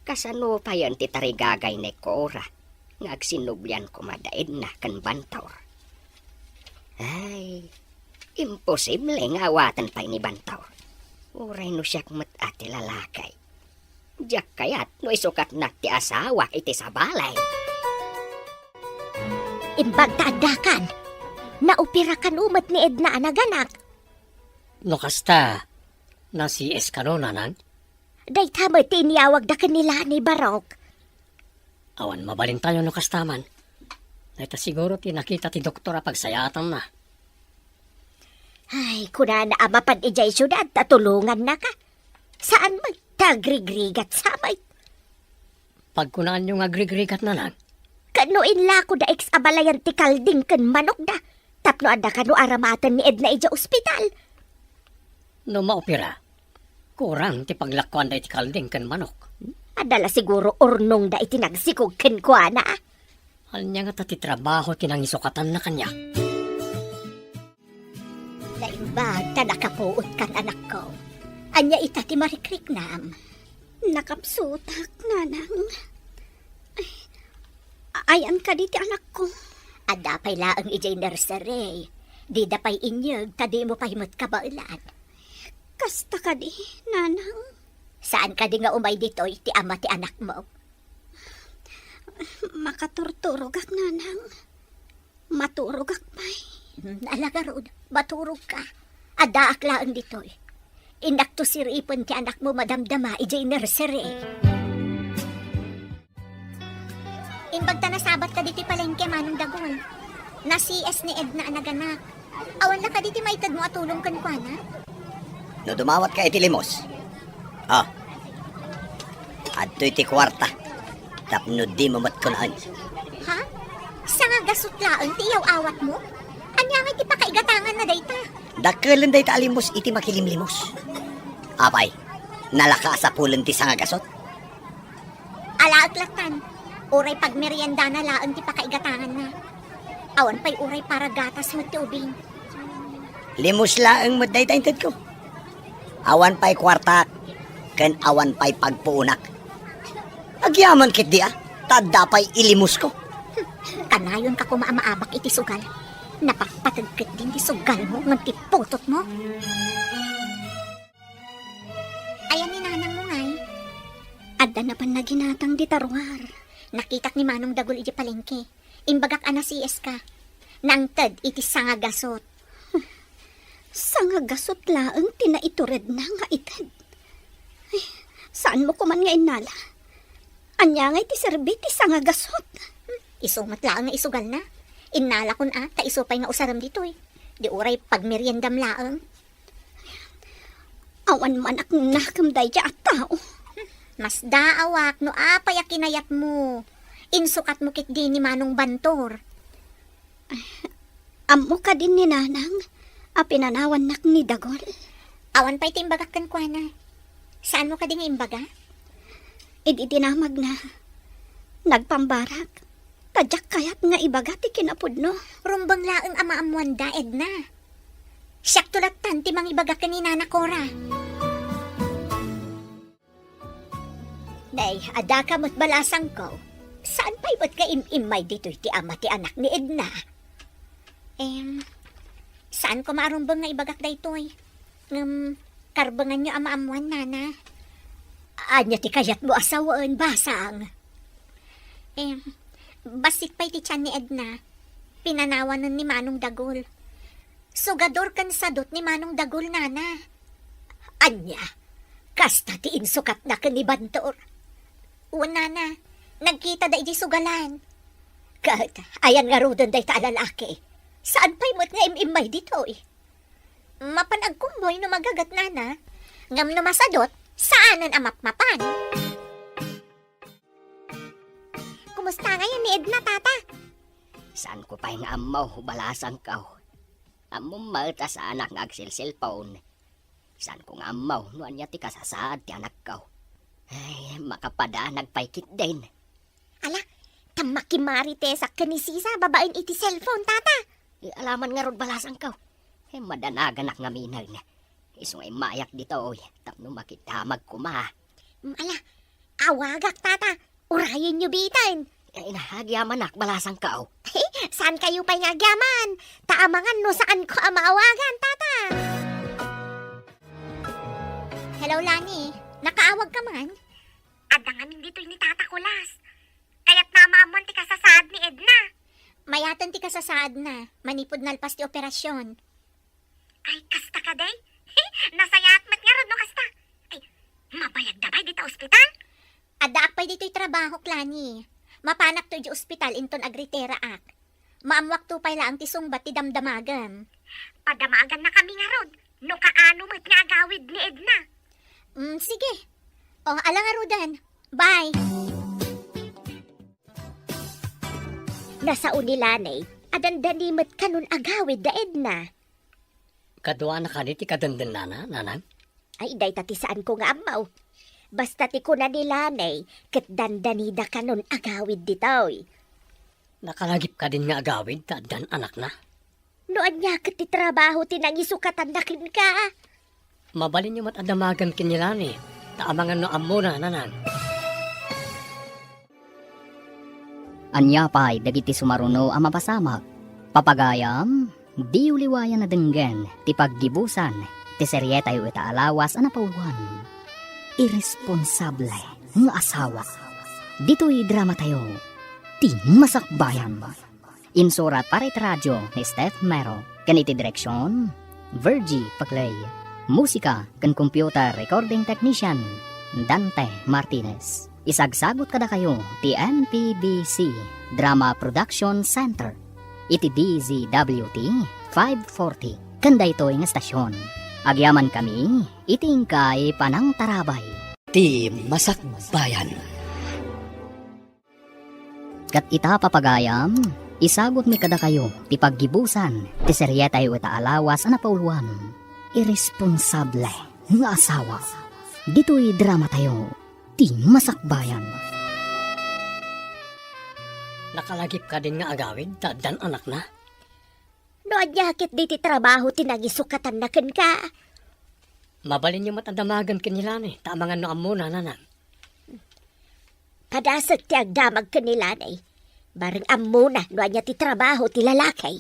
Kasano payen ti tarigagay ni Cora nga agsinublian koma da Edna ken Bantor? Ay, imposible nga awaten pay ni Bantor. Uray no siak met a ti lalaki. Diak kayat no isukatnak ti asawak iti sabali. Imbag ta addakan, naopera kano met ni Edna a naganak. No kasta, na-C S kano, nanang? Dayta met ti inyawagda ken ni Lani, Barok. Awan mabalintayo no kasta man. Dayta siguro ti nakita ti doktor a pagsayaatanna. Ay, kunana a mapan idiay siudad ta tulongannaka. Saan met ta agrigrigat sa met. Pagkunaanyo nga agrigrigat, nanang, Ket no inlako da X a balayan ti kalding ken manokda, tapno adda kano aramaten ni Edna idiay ospital. No maupira, kurang ti paglakkuanda iti kalding ken manok. Adda la siguro urnongda iti nagsikog kenkuana. Ania ngata ti trabaho ti nangisukatanna kaniak? Naimbag ta nakapuotkan, anakko. Ania ita ti marikriknam? Nakapsutak, nanang. Ay, ayan kadi ti anakko? Adda pay laeng idiay nursery. Dida pay inyeg ta dimo pay met kabaelan. Kasta kadi, nanang? Saan kadi nga umay ditoy ti ama ti anakmo? Makaturturogak, nanang. Maturogak pay. Hmm, ala ngarud, maturogka. Addaak laeng ditoy. Innakto siripen ti anakmo madamdama idiay nursery. Imbag ta nasabatka ditoy palengke, Manong Dagul. Na-C S ni Edna a naganak. Awan la kadi ti maitedmo a tulong kenkuana? No dumawatka iti limos, ah, adtoy ti kuarta tapno dimo met kunaen. Ha? Sangagasut laeng ti iyaw-awatmo? Ania ngay ti pakaigatanganna dayta? Dakkelen dayta a limos iti makilimlimos. Apay, nalaka a sapulen ti sangagasut? Alaek lattan, uray pagmeriendana laeng ti pakaigatanganna. Awan pay uray para gatas met ti ubing. Limos laeng met dayta intedko. Awan pay kuartak, ken awan pay pagpuonak. Agyaman ketdi a, ta adda pay ilimosko. Kanayonka koma a maabak iti sugal. Napatpateg ketdin ti sugalmo ngem ti putotmo. Ayan ni nanangmo ngay? Adda napan naginatang dita ruar. Nakitak ni Manong Dagul idiay palengke. Imbagak a na-C S ka. Nangted iti sangagasut. Sangagasut laeng ti naituredna nga ited. Ay, saanmo koman nga innala? Ania ngay ti serbi ti sangagasut? Isu met laeng nga isugalna. Innalakon a, ta isu pay nga usarem ditoy. Di uray pagmeriendam laeng. Awan man a nakem dayta a tao. Masdaawak no apay a kinayatmo. Insukatmo ketdi ni Manong Bantor. Ammo kadi ni Nanang a pinanawannak ni Dagul? Awan pay ti imbagak kenkuana. Saanmo kadi nga imbaga? Idi dinamagna, nagpambarak. Ta diak kayat nga ibaga ti kinapudno. Rumbeng laeng a maammoanda, Edna. Siakto lattan ti mangibaga ken ni Nana Cora. Nay, adda ka met balasangko. Saan pay met nga im-immay ditoy ti ama ti anak ni Edna? Em, saan koma a rumbeng nga ibagak daytoy. Ngem, karbenganyo a maammoan, Nana. Ania ti kayatmo a sawen, basang? Em, bassit pay ti tian ni Edna. Pinanawanen ni Manong Dagul. Sugador ken sadut ni Manong Dagul, Nana. Ania? Kasta ti insukatna ken ni Bantor? Wen, Nana. Nagkitada idiay sugalan. Ket, ayan ngaruden dayta a lalaki? Saan pay met nga im-immay ditoy? Mapan agkumbuy no magaget, Nana. Ngem no masadut, saanen a mapmapan. Kumusta ngayen ni Edna, Tata? Saanko pay nga ammo, balasangko. Ammom met a saanak nga agselselpon. Saanko nga ammo no ania ti kasasaad ti anakko. Ay, makapadanag pay ketdin. Ala, ta makimaritesak ken ni Sisa babaen iti cellphone, Tata. Ay, ala man ngarud, balasangko. Ay, madanaganak ngamin. Isu nga immayak ditoy tapno makidamag koma. Mm, ala, awagak, Tata. Urayenyo bitan. Ay, na, agyamanak, balasangko. Saankayo pay nga agyaman. Ta amangan no saanko a maawagan, Tata. Hello, Lani. Nakaawag ka man? Adda ngamin ditoy ni Tata Kulas. Kayatna a maammoan ti kasasaad ni Edna. Mayaten ti kasasaadna, manipud nalpas ti operasyon. Ay, kasta kadi? Nasayaat met ngarud no kasta. Ay, mabayagda pay dita ospital? Addaak pay ditoy trabahok, Lani. Mapanakto idiay ospital inton agritiraak. Maammoakto pay laeng ti sungbat ti damdamagem. Padamagannakami ngarud no kaano met nga agawid ni Edna. Mm, sige. O, ala ngaruden. Bye. Ta sao ni Lanay a dandani met kanon agawid da Edna. Kaduana kadi ti kadendennana, nanang? Ay, dayta ti saanko nga ammo. Basta ti kuna ni Lanay, ket dandanida kanon agawid ditoy. Nakalagip kadin nga agawid ta addan anakna? No ania ket ti trabaho ti nangisukatanna kenka? Mabalinyo met a damagen ken ni Lanay, ta amangan no ammona, nanang. Ania pay dagiti sumaruno a mapasamak? Papagayam, diyo liwayan a denggen ti paggibusan ti serietayo ita a lawas a napauluan. Irresponsable nga asawa. Ditoy dramatayo, Ti Masakbayan. Insurat para iti radio ni Steph Mero, ken iti direksion, Virgie Paclay. Musika ken computer recording technician, Dante Martinez. Isagsagut kadakayo ti N P B C Drama Production Center iti D Z W T five forty ken daytoy nga estasion. Agyamankami iti inkay panangtarabay. Ti Masakbayan. Ket ita, papagayam, isagutmi kadakayo ti paggibusan ti serietayo ita a lawas a napauluan. Irresponsable nga asawa. Ditoy dramatayo, Ti Masakbayan. Nakalagip kadin nga agawid ta addan anakna? No ania ket diti trabaho ti nangisukatanna kenka? Mabalinyo met a damagen ken ni Lanay, ta amangan no ammona, nanang. Padasek ti agdamag ken ni Lanay. Bareng ammona no ania ti trabaho ti lalaki.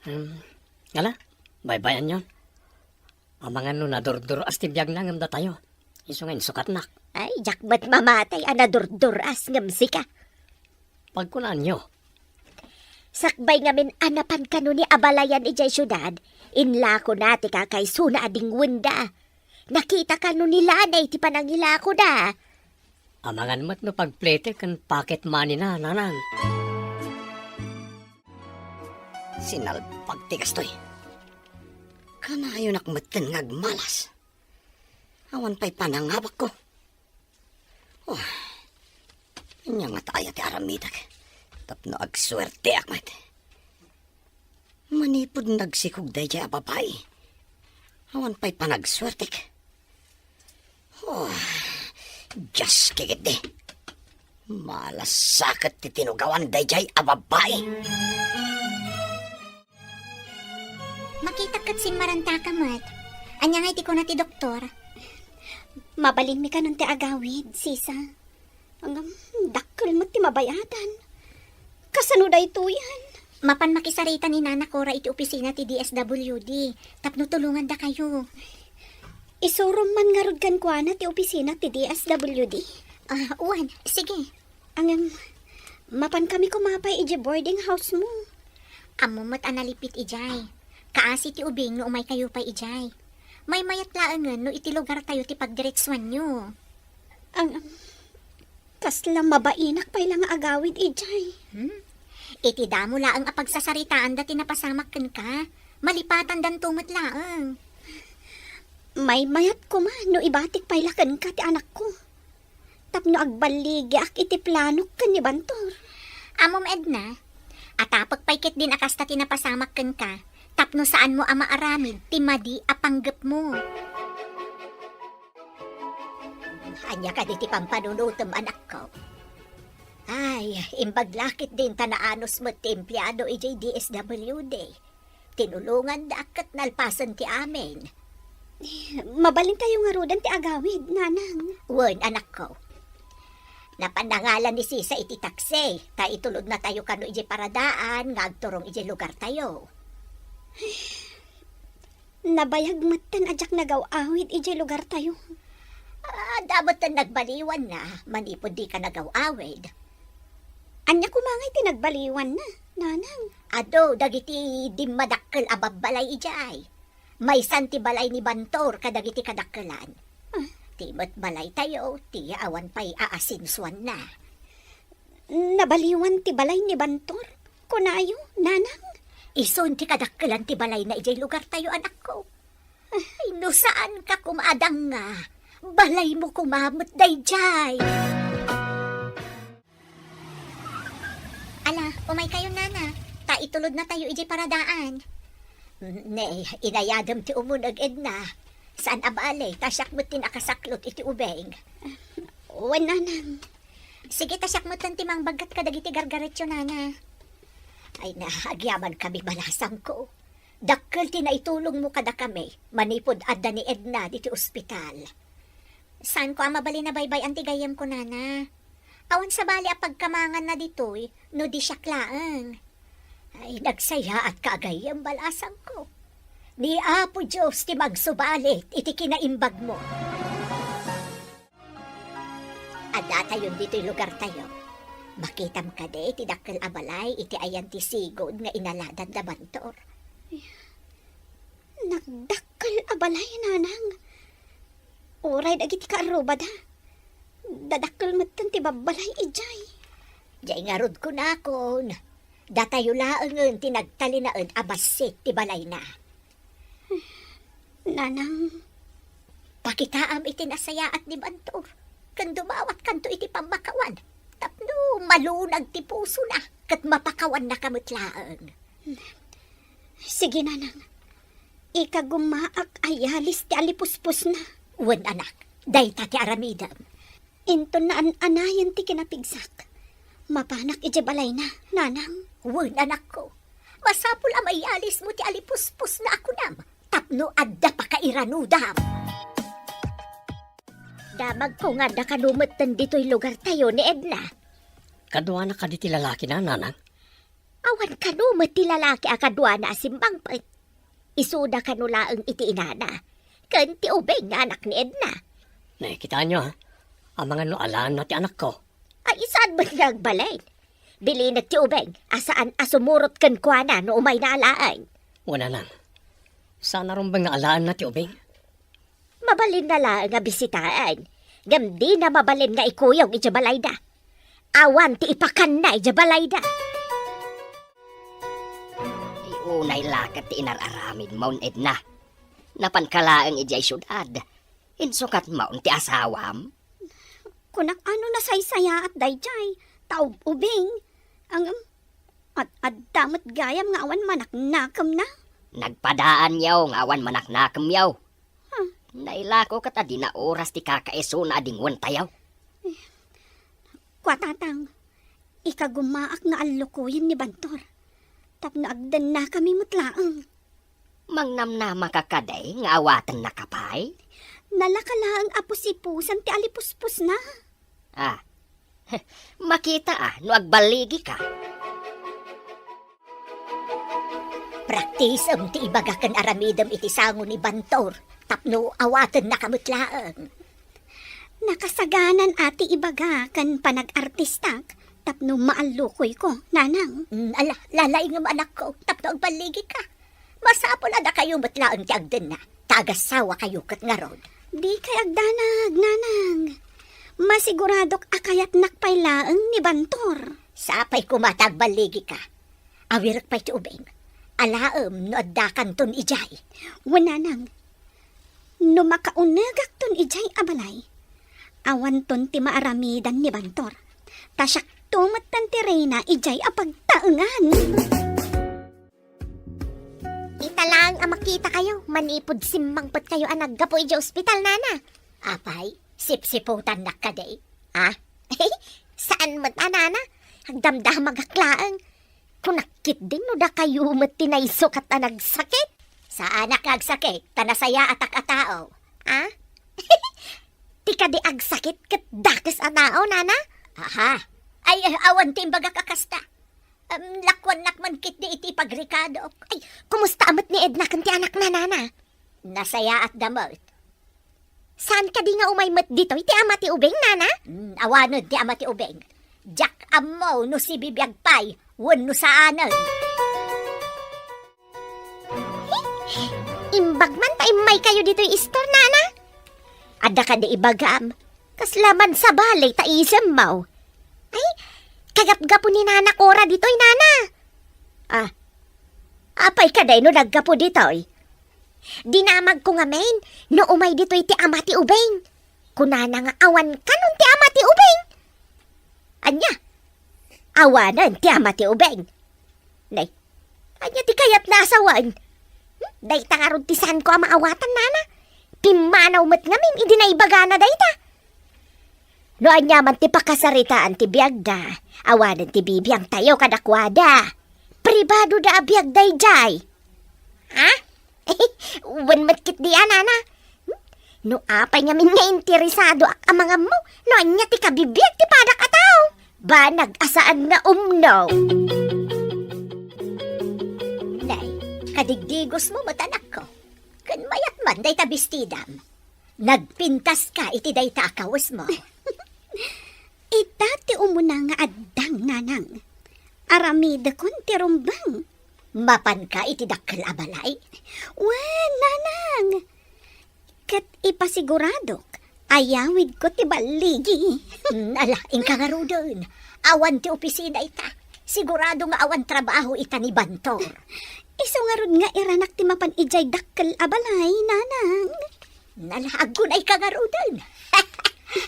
Hmm. Ala, baybay-anyon. Amangan no nadurdur-as ti biagna ngem datayo. Isu nga insukatnak. Ay, diak met mamatay a nadurdur-as ngem sika. Pagkunaanyo. Sakbay ngamin a napan kano ni abalayan idiay siudad, inlakona ti kakaisuna a dingwenda. Nakita kano ni Lanay ti panangilakoda. Amangan met no pagplete ken pocket money na, nanang. Sinalbag ti kastoy. Kanayonak metten nga agmalas. Awan pay panangabakko. Oh, ania ngata aya ti aramidek tapno agsuerteak met? Manipud nagsikog daydiay a babai, awan pay panagsuertek. Oh, Dios, kikitdi. Malasaket ti tinugawan daydiay a babai. Makitak ket simmarantaka met. Ania ngay ti kuna ti doktor? Mabalinmi kanon ti agawid, sisa. Ngem, dakkel met ti mabayadan. Kasano daytoyen? Mapan makisarita ni Nana Cora iti opisina ti D S W D tapno tulongandakayo. Isurom man ngarud kenkuana ti opisina ti D S W D? Ah, wen, sige. Ngem, mapankami koma pay idiay boarding house mo. Ammom met a nalipit idiay. Kaasi ti ubing no umaykayo pay idiay. Maymayat laengen no iti lugartayo ti pagdiretsuanyo. Ang, kasla mabainak pay la nga agawid idiay. Hmm? Iti damo laeng a pagsasaritaanda ti napasamak kenka, malipatandanto met laeng. Maymayat koma no ibatik pay la kenka ti anakko. Tapno agballigiak iti planok ken ni Bantor. Ammom, Edna, atapek pay ketdin a kasta ti napasamak kenka tapno saanmo a maaramid ti madi a panggepmo. Ania kadi ti pampanunotem, anakko? Ay, imbag la ketdin ta naanus met ti empleado idiay D S W D. Tinulongandak ket nalpasen ti amin. Mabalintayo ngaruden ti agawid, nanang. Wen, anakko. Napan nangalan ni Sisa iti taksi, ta itulodnatayo kano idiay paradaan nga agturong idiay lugartayo. Nabayag metten a diak nagaw-awid idiay lugartayo. Adda metten nagbaliwanna manipud dika nagaw-awid. Ania koma ngay ti nagbaliwanna, nanang? Adu dagiti dimmadakkel a babbalay idiay. Maysan ti balay ni Bantor kadagiti kadakkelan. Ah. Ti met balaytayo, ti awan pay aasensuanna. Nabaliwan ti balay ni Bantor? Kunayo, nanang? Isun ti kadakkelan ti balayna idiay lugartayo, anakko. Ay, no saanka koma a danga, balaymo koma met daydiay. Ala, Umaykayo, nana, ta itulodnatayo idiay paradaan. Ne, inayadem ti umuneg, Edna. Saan a bale, ta siak met ti nakasaklot iti ubing. Wen, nanang. Sige, ta siak metten ti mangbaggat kadagiti gargaretyo, nana. Ay na, agyamankami, balasangko. Dakkel ti naitulongmo kadakami manipud adda ni Edna ditoy ospital. Saanko a mabalin a baybay-an ti gayyemko, nana. Awan sabali a pagkamanganna ditoy no di siak laeng. Ay, nagsayaatka a gayyem, balasangko. Ni Apo Dios ti magsubalit iti kinaimbagmo. Addatayon ditoy lugartayo. Makitam kadi ti dakkel a balay iti ayan ti sigud nga inaladan da Bantor? Nagdakkel a balay, nanang. Uray dagiti kaarrubada, dadakkel metten ti babbalay idiay. Diay ngarud kunakon, datayo laengen ti nagtalinaed a bassit ti balayna. Nanang. Pakitaam iti nasayaat ni Bantor, ken dumawatkanto iti pammakawan, tapno malunag ti pusona, ket mapakawannaka met laeng. Sige, nanang. Ikagumaak a iyalis ti alipuspusna. Wen, anak, dayta ti aramidem. Inton naan-anayen ti kinapigsak, mapanak idiay balayna, nanang. Wen, anakko. Masapul a maiyalismo ti alipuspusna a kunam tapno adda pakairanudam. Damagko nga adda kano metten ditoy lugartayo ni Edna. Kaduana kadi ti lalakina, nanang? Awan kano met ti lalaki a kaduana a simmangpet. Isuda kano laeng iti inana ken ti ubing nga anak ni Edna. Ne, kitaenyo, ha? Amangan no alaenna ti anakko. Ay, saan met nga agbalin? Bilinek ti ubing a saan a sumurot kenkuana no umayna alaen. Wen, nanang. Saan a rumbeng nga alaenna ti ubing? Mabalinna laeng a bisitaen, ngem dina mabalin nga ikuyog idiay balayda. Awan ti ipakanna idiay balayda. Ay, unay la ket ti inar-aramidmo, Edna. Napanka laeng idiay siudad. Insukatmo ti asawam? Kunak a no nasaysayaat daydiay, ta ub-ubing. Ngem, ad-adda met gayam nga awan manaknakemna. Nagpadaanyo nga awan manaknakemyo. Hmm. Nailako ket a dina oras ti kakaisuna a dinguentayo. Kua, tatang, ikagumaak nga allukoyen ni Bantor tapno agdennakami met laeng. Mangnamnamaka kadi nga awatennaka pay? Nalaka laeng a pusipusan ti alipuspusna. Ah, makita a no agballigika. Praktisem ti ibaga ken aramidem iti sango ni Bantor tapno awatennaka met laeng. Nakasaganan a ti ibaga ken panag-artistak tapno maallukoyko, nanang. Mm, ala, lalaingem, anakko, tapno agballigika. Masapul a dakayo met laeng ti agdenna, ta agasawakayo ket ngarud. Dikay agdanag, nanang. Masiguradok a kayatnak pay laeng ni Bantor. Sapay koma ta agballigika. Awirek pay ti ubing. Alaem no addakanton idiay. Wen, nanang. No makaunegakton idiay a balay, awanton ti maaramidan ni Bantor. Ta siakto metten ti reyna idiay a pagtaengan. Ita laeng a makitakayo manipud simmangpetkayo a naggapu idiay ospital, nana. Apay, sipsiputannak kadi? Ah? Saan met a, nana. Agdamdamagak laeng. Kunak ketdin no dakayo met ti naisukat a nagsakit. Saanak nga agsakit, ta nasayaatak a tao. Ah? Ti kadi agsakit ket dakes a tao, nana? Aha. Ay, eh, awan ti imbagak a kasta. Em, lakuannak man ketdi iti pagrikadok. Ay, kumusta a met ni Edna ken ti anakna, nana? Nasayaatda met. Saan kadi nga umay met ditoy ti ama ti ubing, nana? Hmm, awanen ti ama ti ubing. Diak ammo no sibibiag pay wenno saanen. Imbag man ta immaykayo ditoy istor, nana? Adda kadi ibagam, kasla man sabali ta isemmo. Ay, kagapgapu ni Nana Cora ditoy, nana. Ah, apay kadi no naggapu ditoy? Dinamagko ngamin no umay ditoy ti ama ti ubing. Kunana nga awan kanon ti ama ti ubing. Ania? Awanen ti ama ti ubing. Nay, ania ti kayatna a sawen? Hmm? Dayta ngarud ti saanko a maawatan, nana. Pimmanaw met ngamin idi naibagana dayta. No ania man ti pakasaritaan ti biagda, awanen ti bibiangtayo kadakuada. Pribadoda a biag daydiay. Ha? Wen met ketdi a, nana. No apay ngamin nga interesadoak a mangammo no ania ti kabibiag ti padak a tao. Banag a saan nga umno. Nay, kadigdigosmo met, anakko. Ken mayat man dayta bestidam. Nagpintaska iti dayta a kawesmo. Ita ti umuna nga addang, nanang. Aramidekon ti rumbeng. Mapanka iti dakkel a balay? Wen, nanang. Ket ipasiguradok, ayawidko ti balligi. Mm, ala, inka ngaruden. Awan ti opisina ita. Sigurado nga awan trabaho ita ni Bantor. Isu ngarud nga iranak ti mapan idiay dakkel a balay, nanang. Nala, aggunayka ngaruden.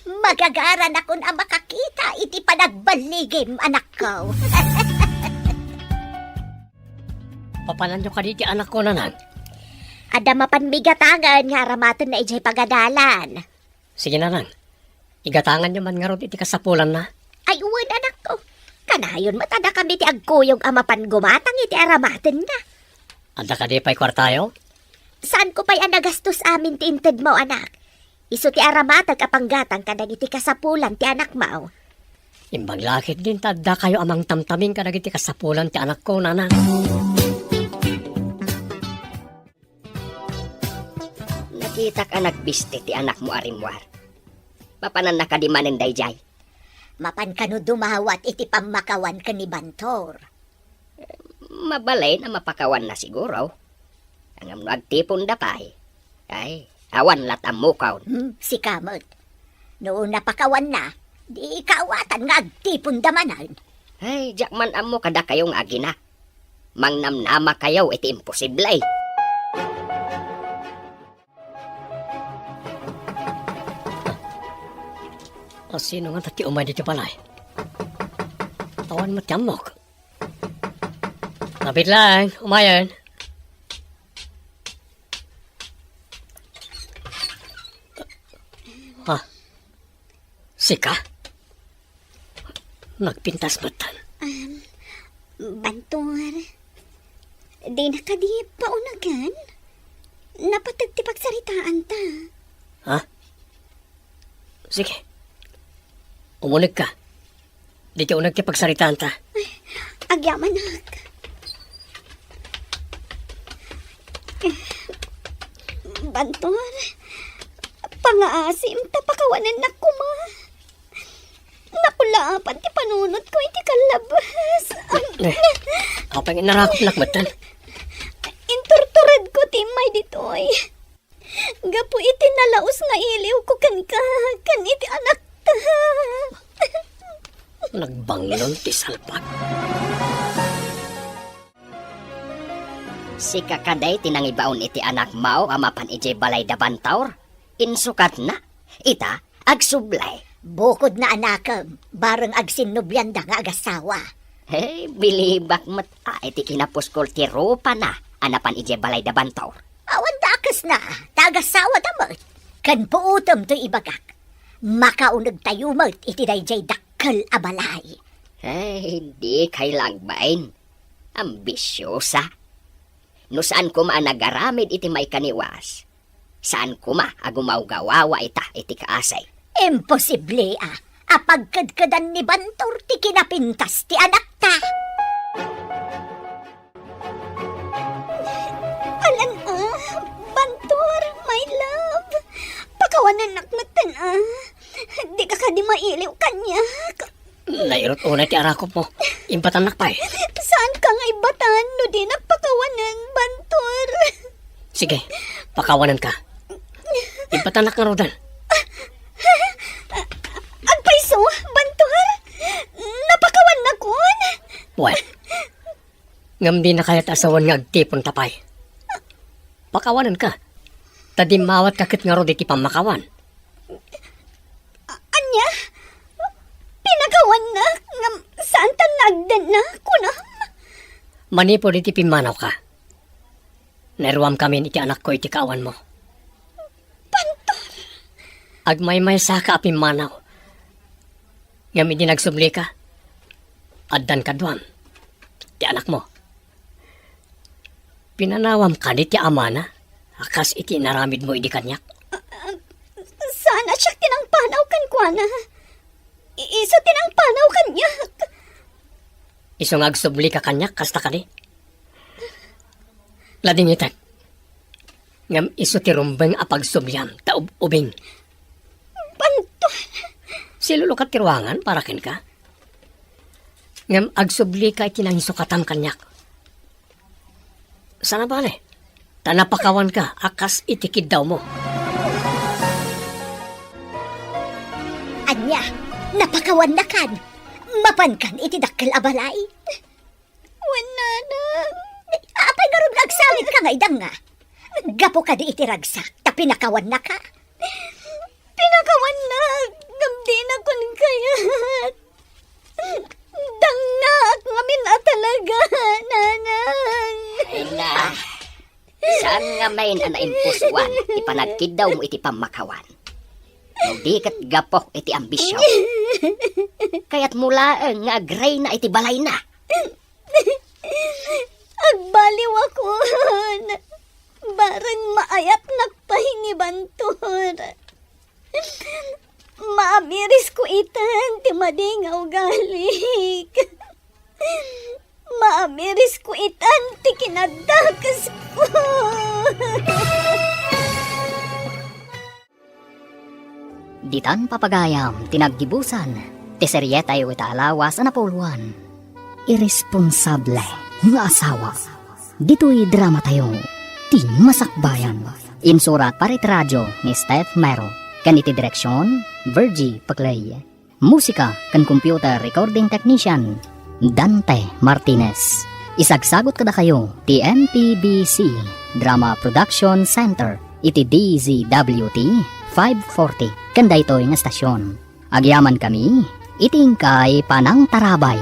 Magagaranakon a makakita iti panagballigim, anakko. Papananyo kadi ti anakko, nanang? Adda mapan migatangen nga aramatenna idiay pagadalan. Sige, nanang. Igatanganyo man ngarud iti kasapulanna. Ay, wen, anakko. Kanayon met a dakami ti agkuyog a mapan gumatang iti aramatenna. Adda kadi pay kuartayo? Saanko pay a nagastos amin ti intedmo, anak. Isu ti aramatek a panggatang kadagiti kasapulan ti anakmo. Imbag la ketdin ta addakayo a mangtamtamin kadagiti kasapulan ti anakko, nanang. Nakitak a nagbisti ti anakmo a rimmuar. Mapananna kadi manen daydiay? Mapan kano dumawat iti pammakawan ken ni Bantor? Mabalin a mapakawanna siguro. Ngem no agtiponda pay, ay, awan lat' ammokon. Hmm, sika met. No napakawanna, di kaawatan nga agtiponda manen. Ay, diak man ammo kadakayo nga agina. Mangnamnamakayo iti imposible. A, sino ngata ti umay ditoy balay? Awan met ti ammok. Lapit lang, umayen. Ha? Sika? Nagpintas met. Um, Bantor, dina kadi paunagen? Napateg ti pagsaritaanta. Ha? Sige. Umunegka. Dita uneg ti pagsaritaanta. Ay, agyamanak. Bantor, pangaasim ta pakawanennak koma. Nakulaapan ti panunotko iti kallabas. Eh, apay nga inarakopnak metten? Inturturedko ti immay ditoy. Gapu iti nalaus nga iliwko kenka, ken iti anakta. Nagbanglon ti salpag. Sika kadi ti nangibaon iti anakmo a mapan idiay balay da Bantor? Insukatna, ita, agsublay. Bukodna, anakem, bareng agsinnobianda nga agasawa. Hey, bilibak met a iti kinapuskol ti rupana a napan idiay balay da Bantor. Awan dakesna, ta agasawada met. Ken puotem toy ibagak. Makaunegtayo met iti daydiay dakkel a balay. Hey, dikay la agbain. Ambisiosa. No saan koma a nagaramid iti maikaniwas, saan koma a gumawgawawa ita iti kaasi. Imposible a, a pagkedkedan ni Bantor ti kinapintas ti anakta. Alan a, Bantor, my love. Pakawanennak metten a. Dika kadi mailiw kaniak. Nairut unay ti arakopmo. Imbatannak pay. Saanka nga imbatan no dinak pakawanen, Bantor? Sige, pakawanenka. Imbatannak ngaruden. Agpayso, Bantor? Napakawannakon? Wen, ngem dina kayat a sawen nga agtiponta pay. Pakawanenka, ta dimmawatka ket ngarud iti pammakawan. A-, ania? Pinakawannak ngem saantan nga Addanna, kunam? Manipud iti pimmanawka, nairuamkamin iti anakko iti kaawanmo. Pantor! Agmaymaysaka a pimmanaw. Ngem idi nagsublika, addan kaduam ti anakmo. Pinanawam kadi ti amana a kas iti inaramidmo idi kaniak? Saan a siak ti nangpanaw kenkuana. I-, isu ti nangpanaw kaniak. Isu nga agsublika kaniak, kasta kadi? Ladingitek. Ngem isu ti rumbeng a pagsubliam ta ub-ubing. Pantor! Silulukat ti ruangan para kenka. Ngem agsublika iti nanginsukatan kaniak. Saan a bale, ta napakawanka a kas iti kiddawmo. Ania, napakawannakan? Mapankan iti dakkel a balay? Wen, nanang. Apay ngarud nga agsangitka nga idanga? Gapu kadi iti ragsak ta pinakawannaka? Pinakawannak, ngem dinakon kayat. Dangngaak ngamin a talaga, nanang. Ay na. Saan ngamin a naimpusuan ti panagkiddawmo iti pammakawan? No di ket gapu iti ambisio. Kayatmo laeng nga agreyna iti balayna. Agbaliwakon. Bareng maayatnak pay ni Bantor. Maamirisko itan ti madi nga ugalik. Maamirisko itan ti kinaddakesko. Ditan papagayam ti naggibusan ti serietayo ita a lawas a napuloan, Iresponsable nga Asawa. Ditoy dramatayo, Ti Masakbayan. Insurat para iti radio ni Steph Mero, ken iti direksion, Virgie Paclay. Musika ken computer recording technician, Dante Martinez. Isagsagut kadakayo ti M P B C Drama Production Center iti D Z W T five forty ken daytoy nga estasion. Agyamankami iti inkay panangtarabay.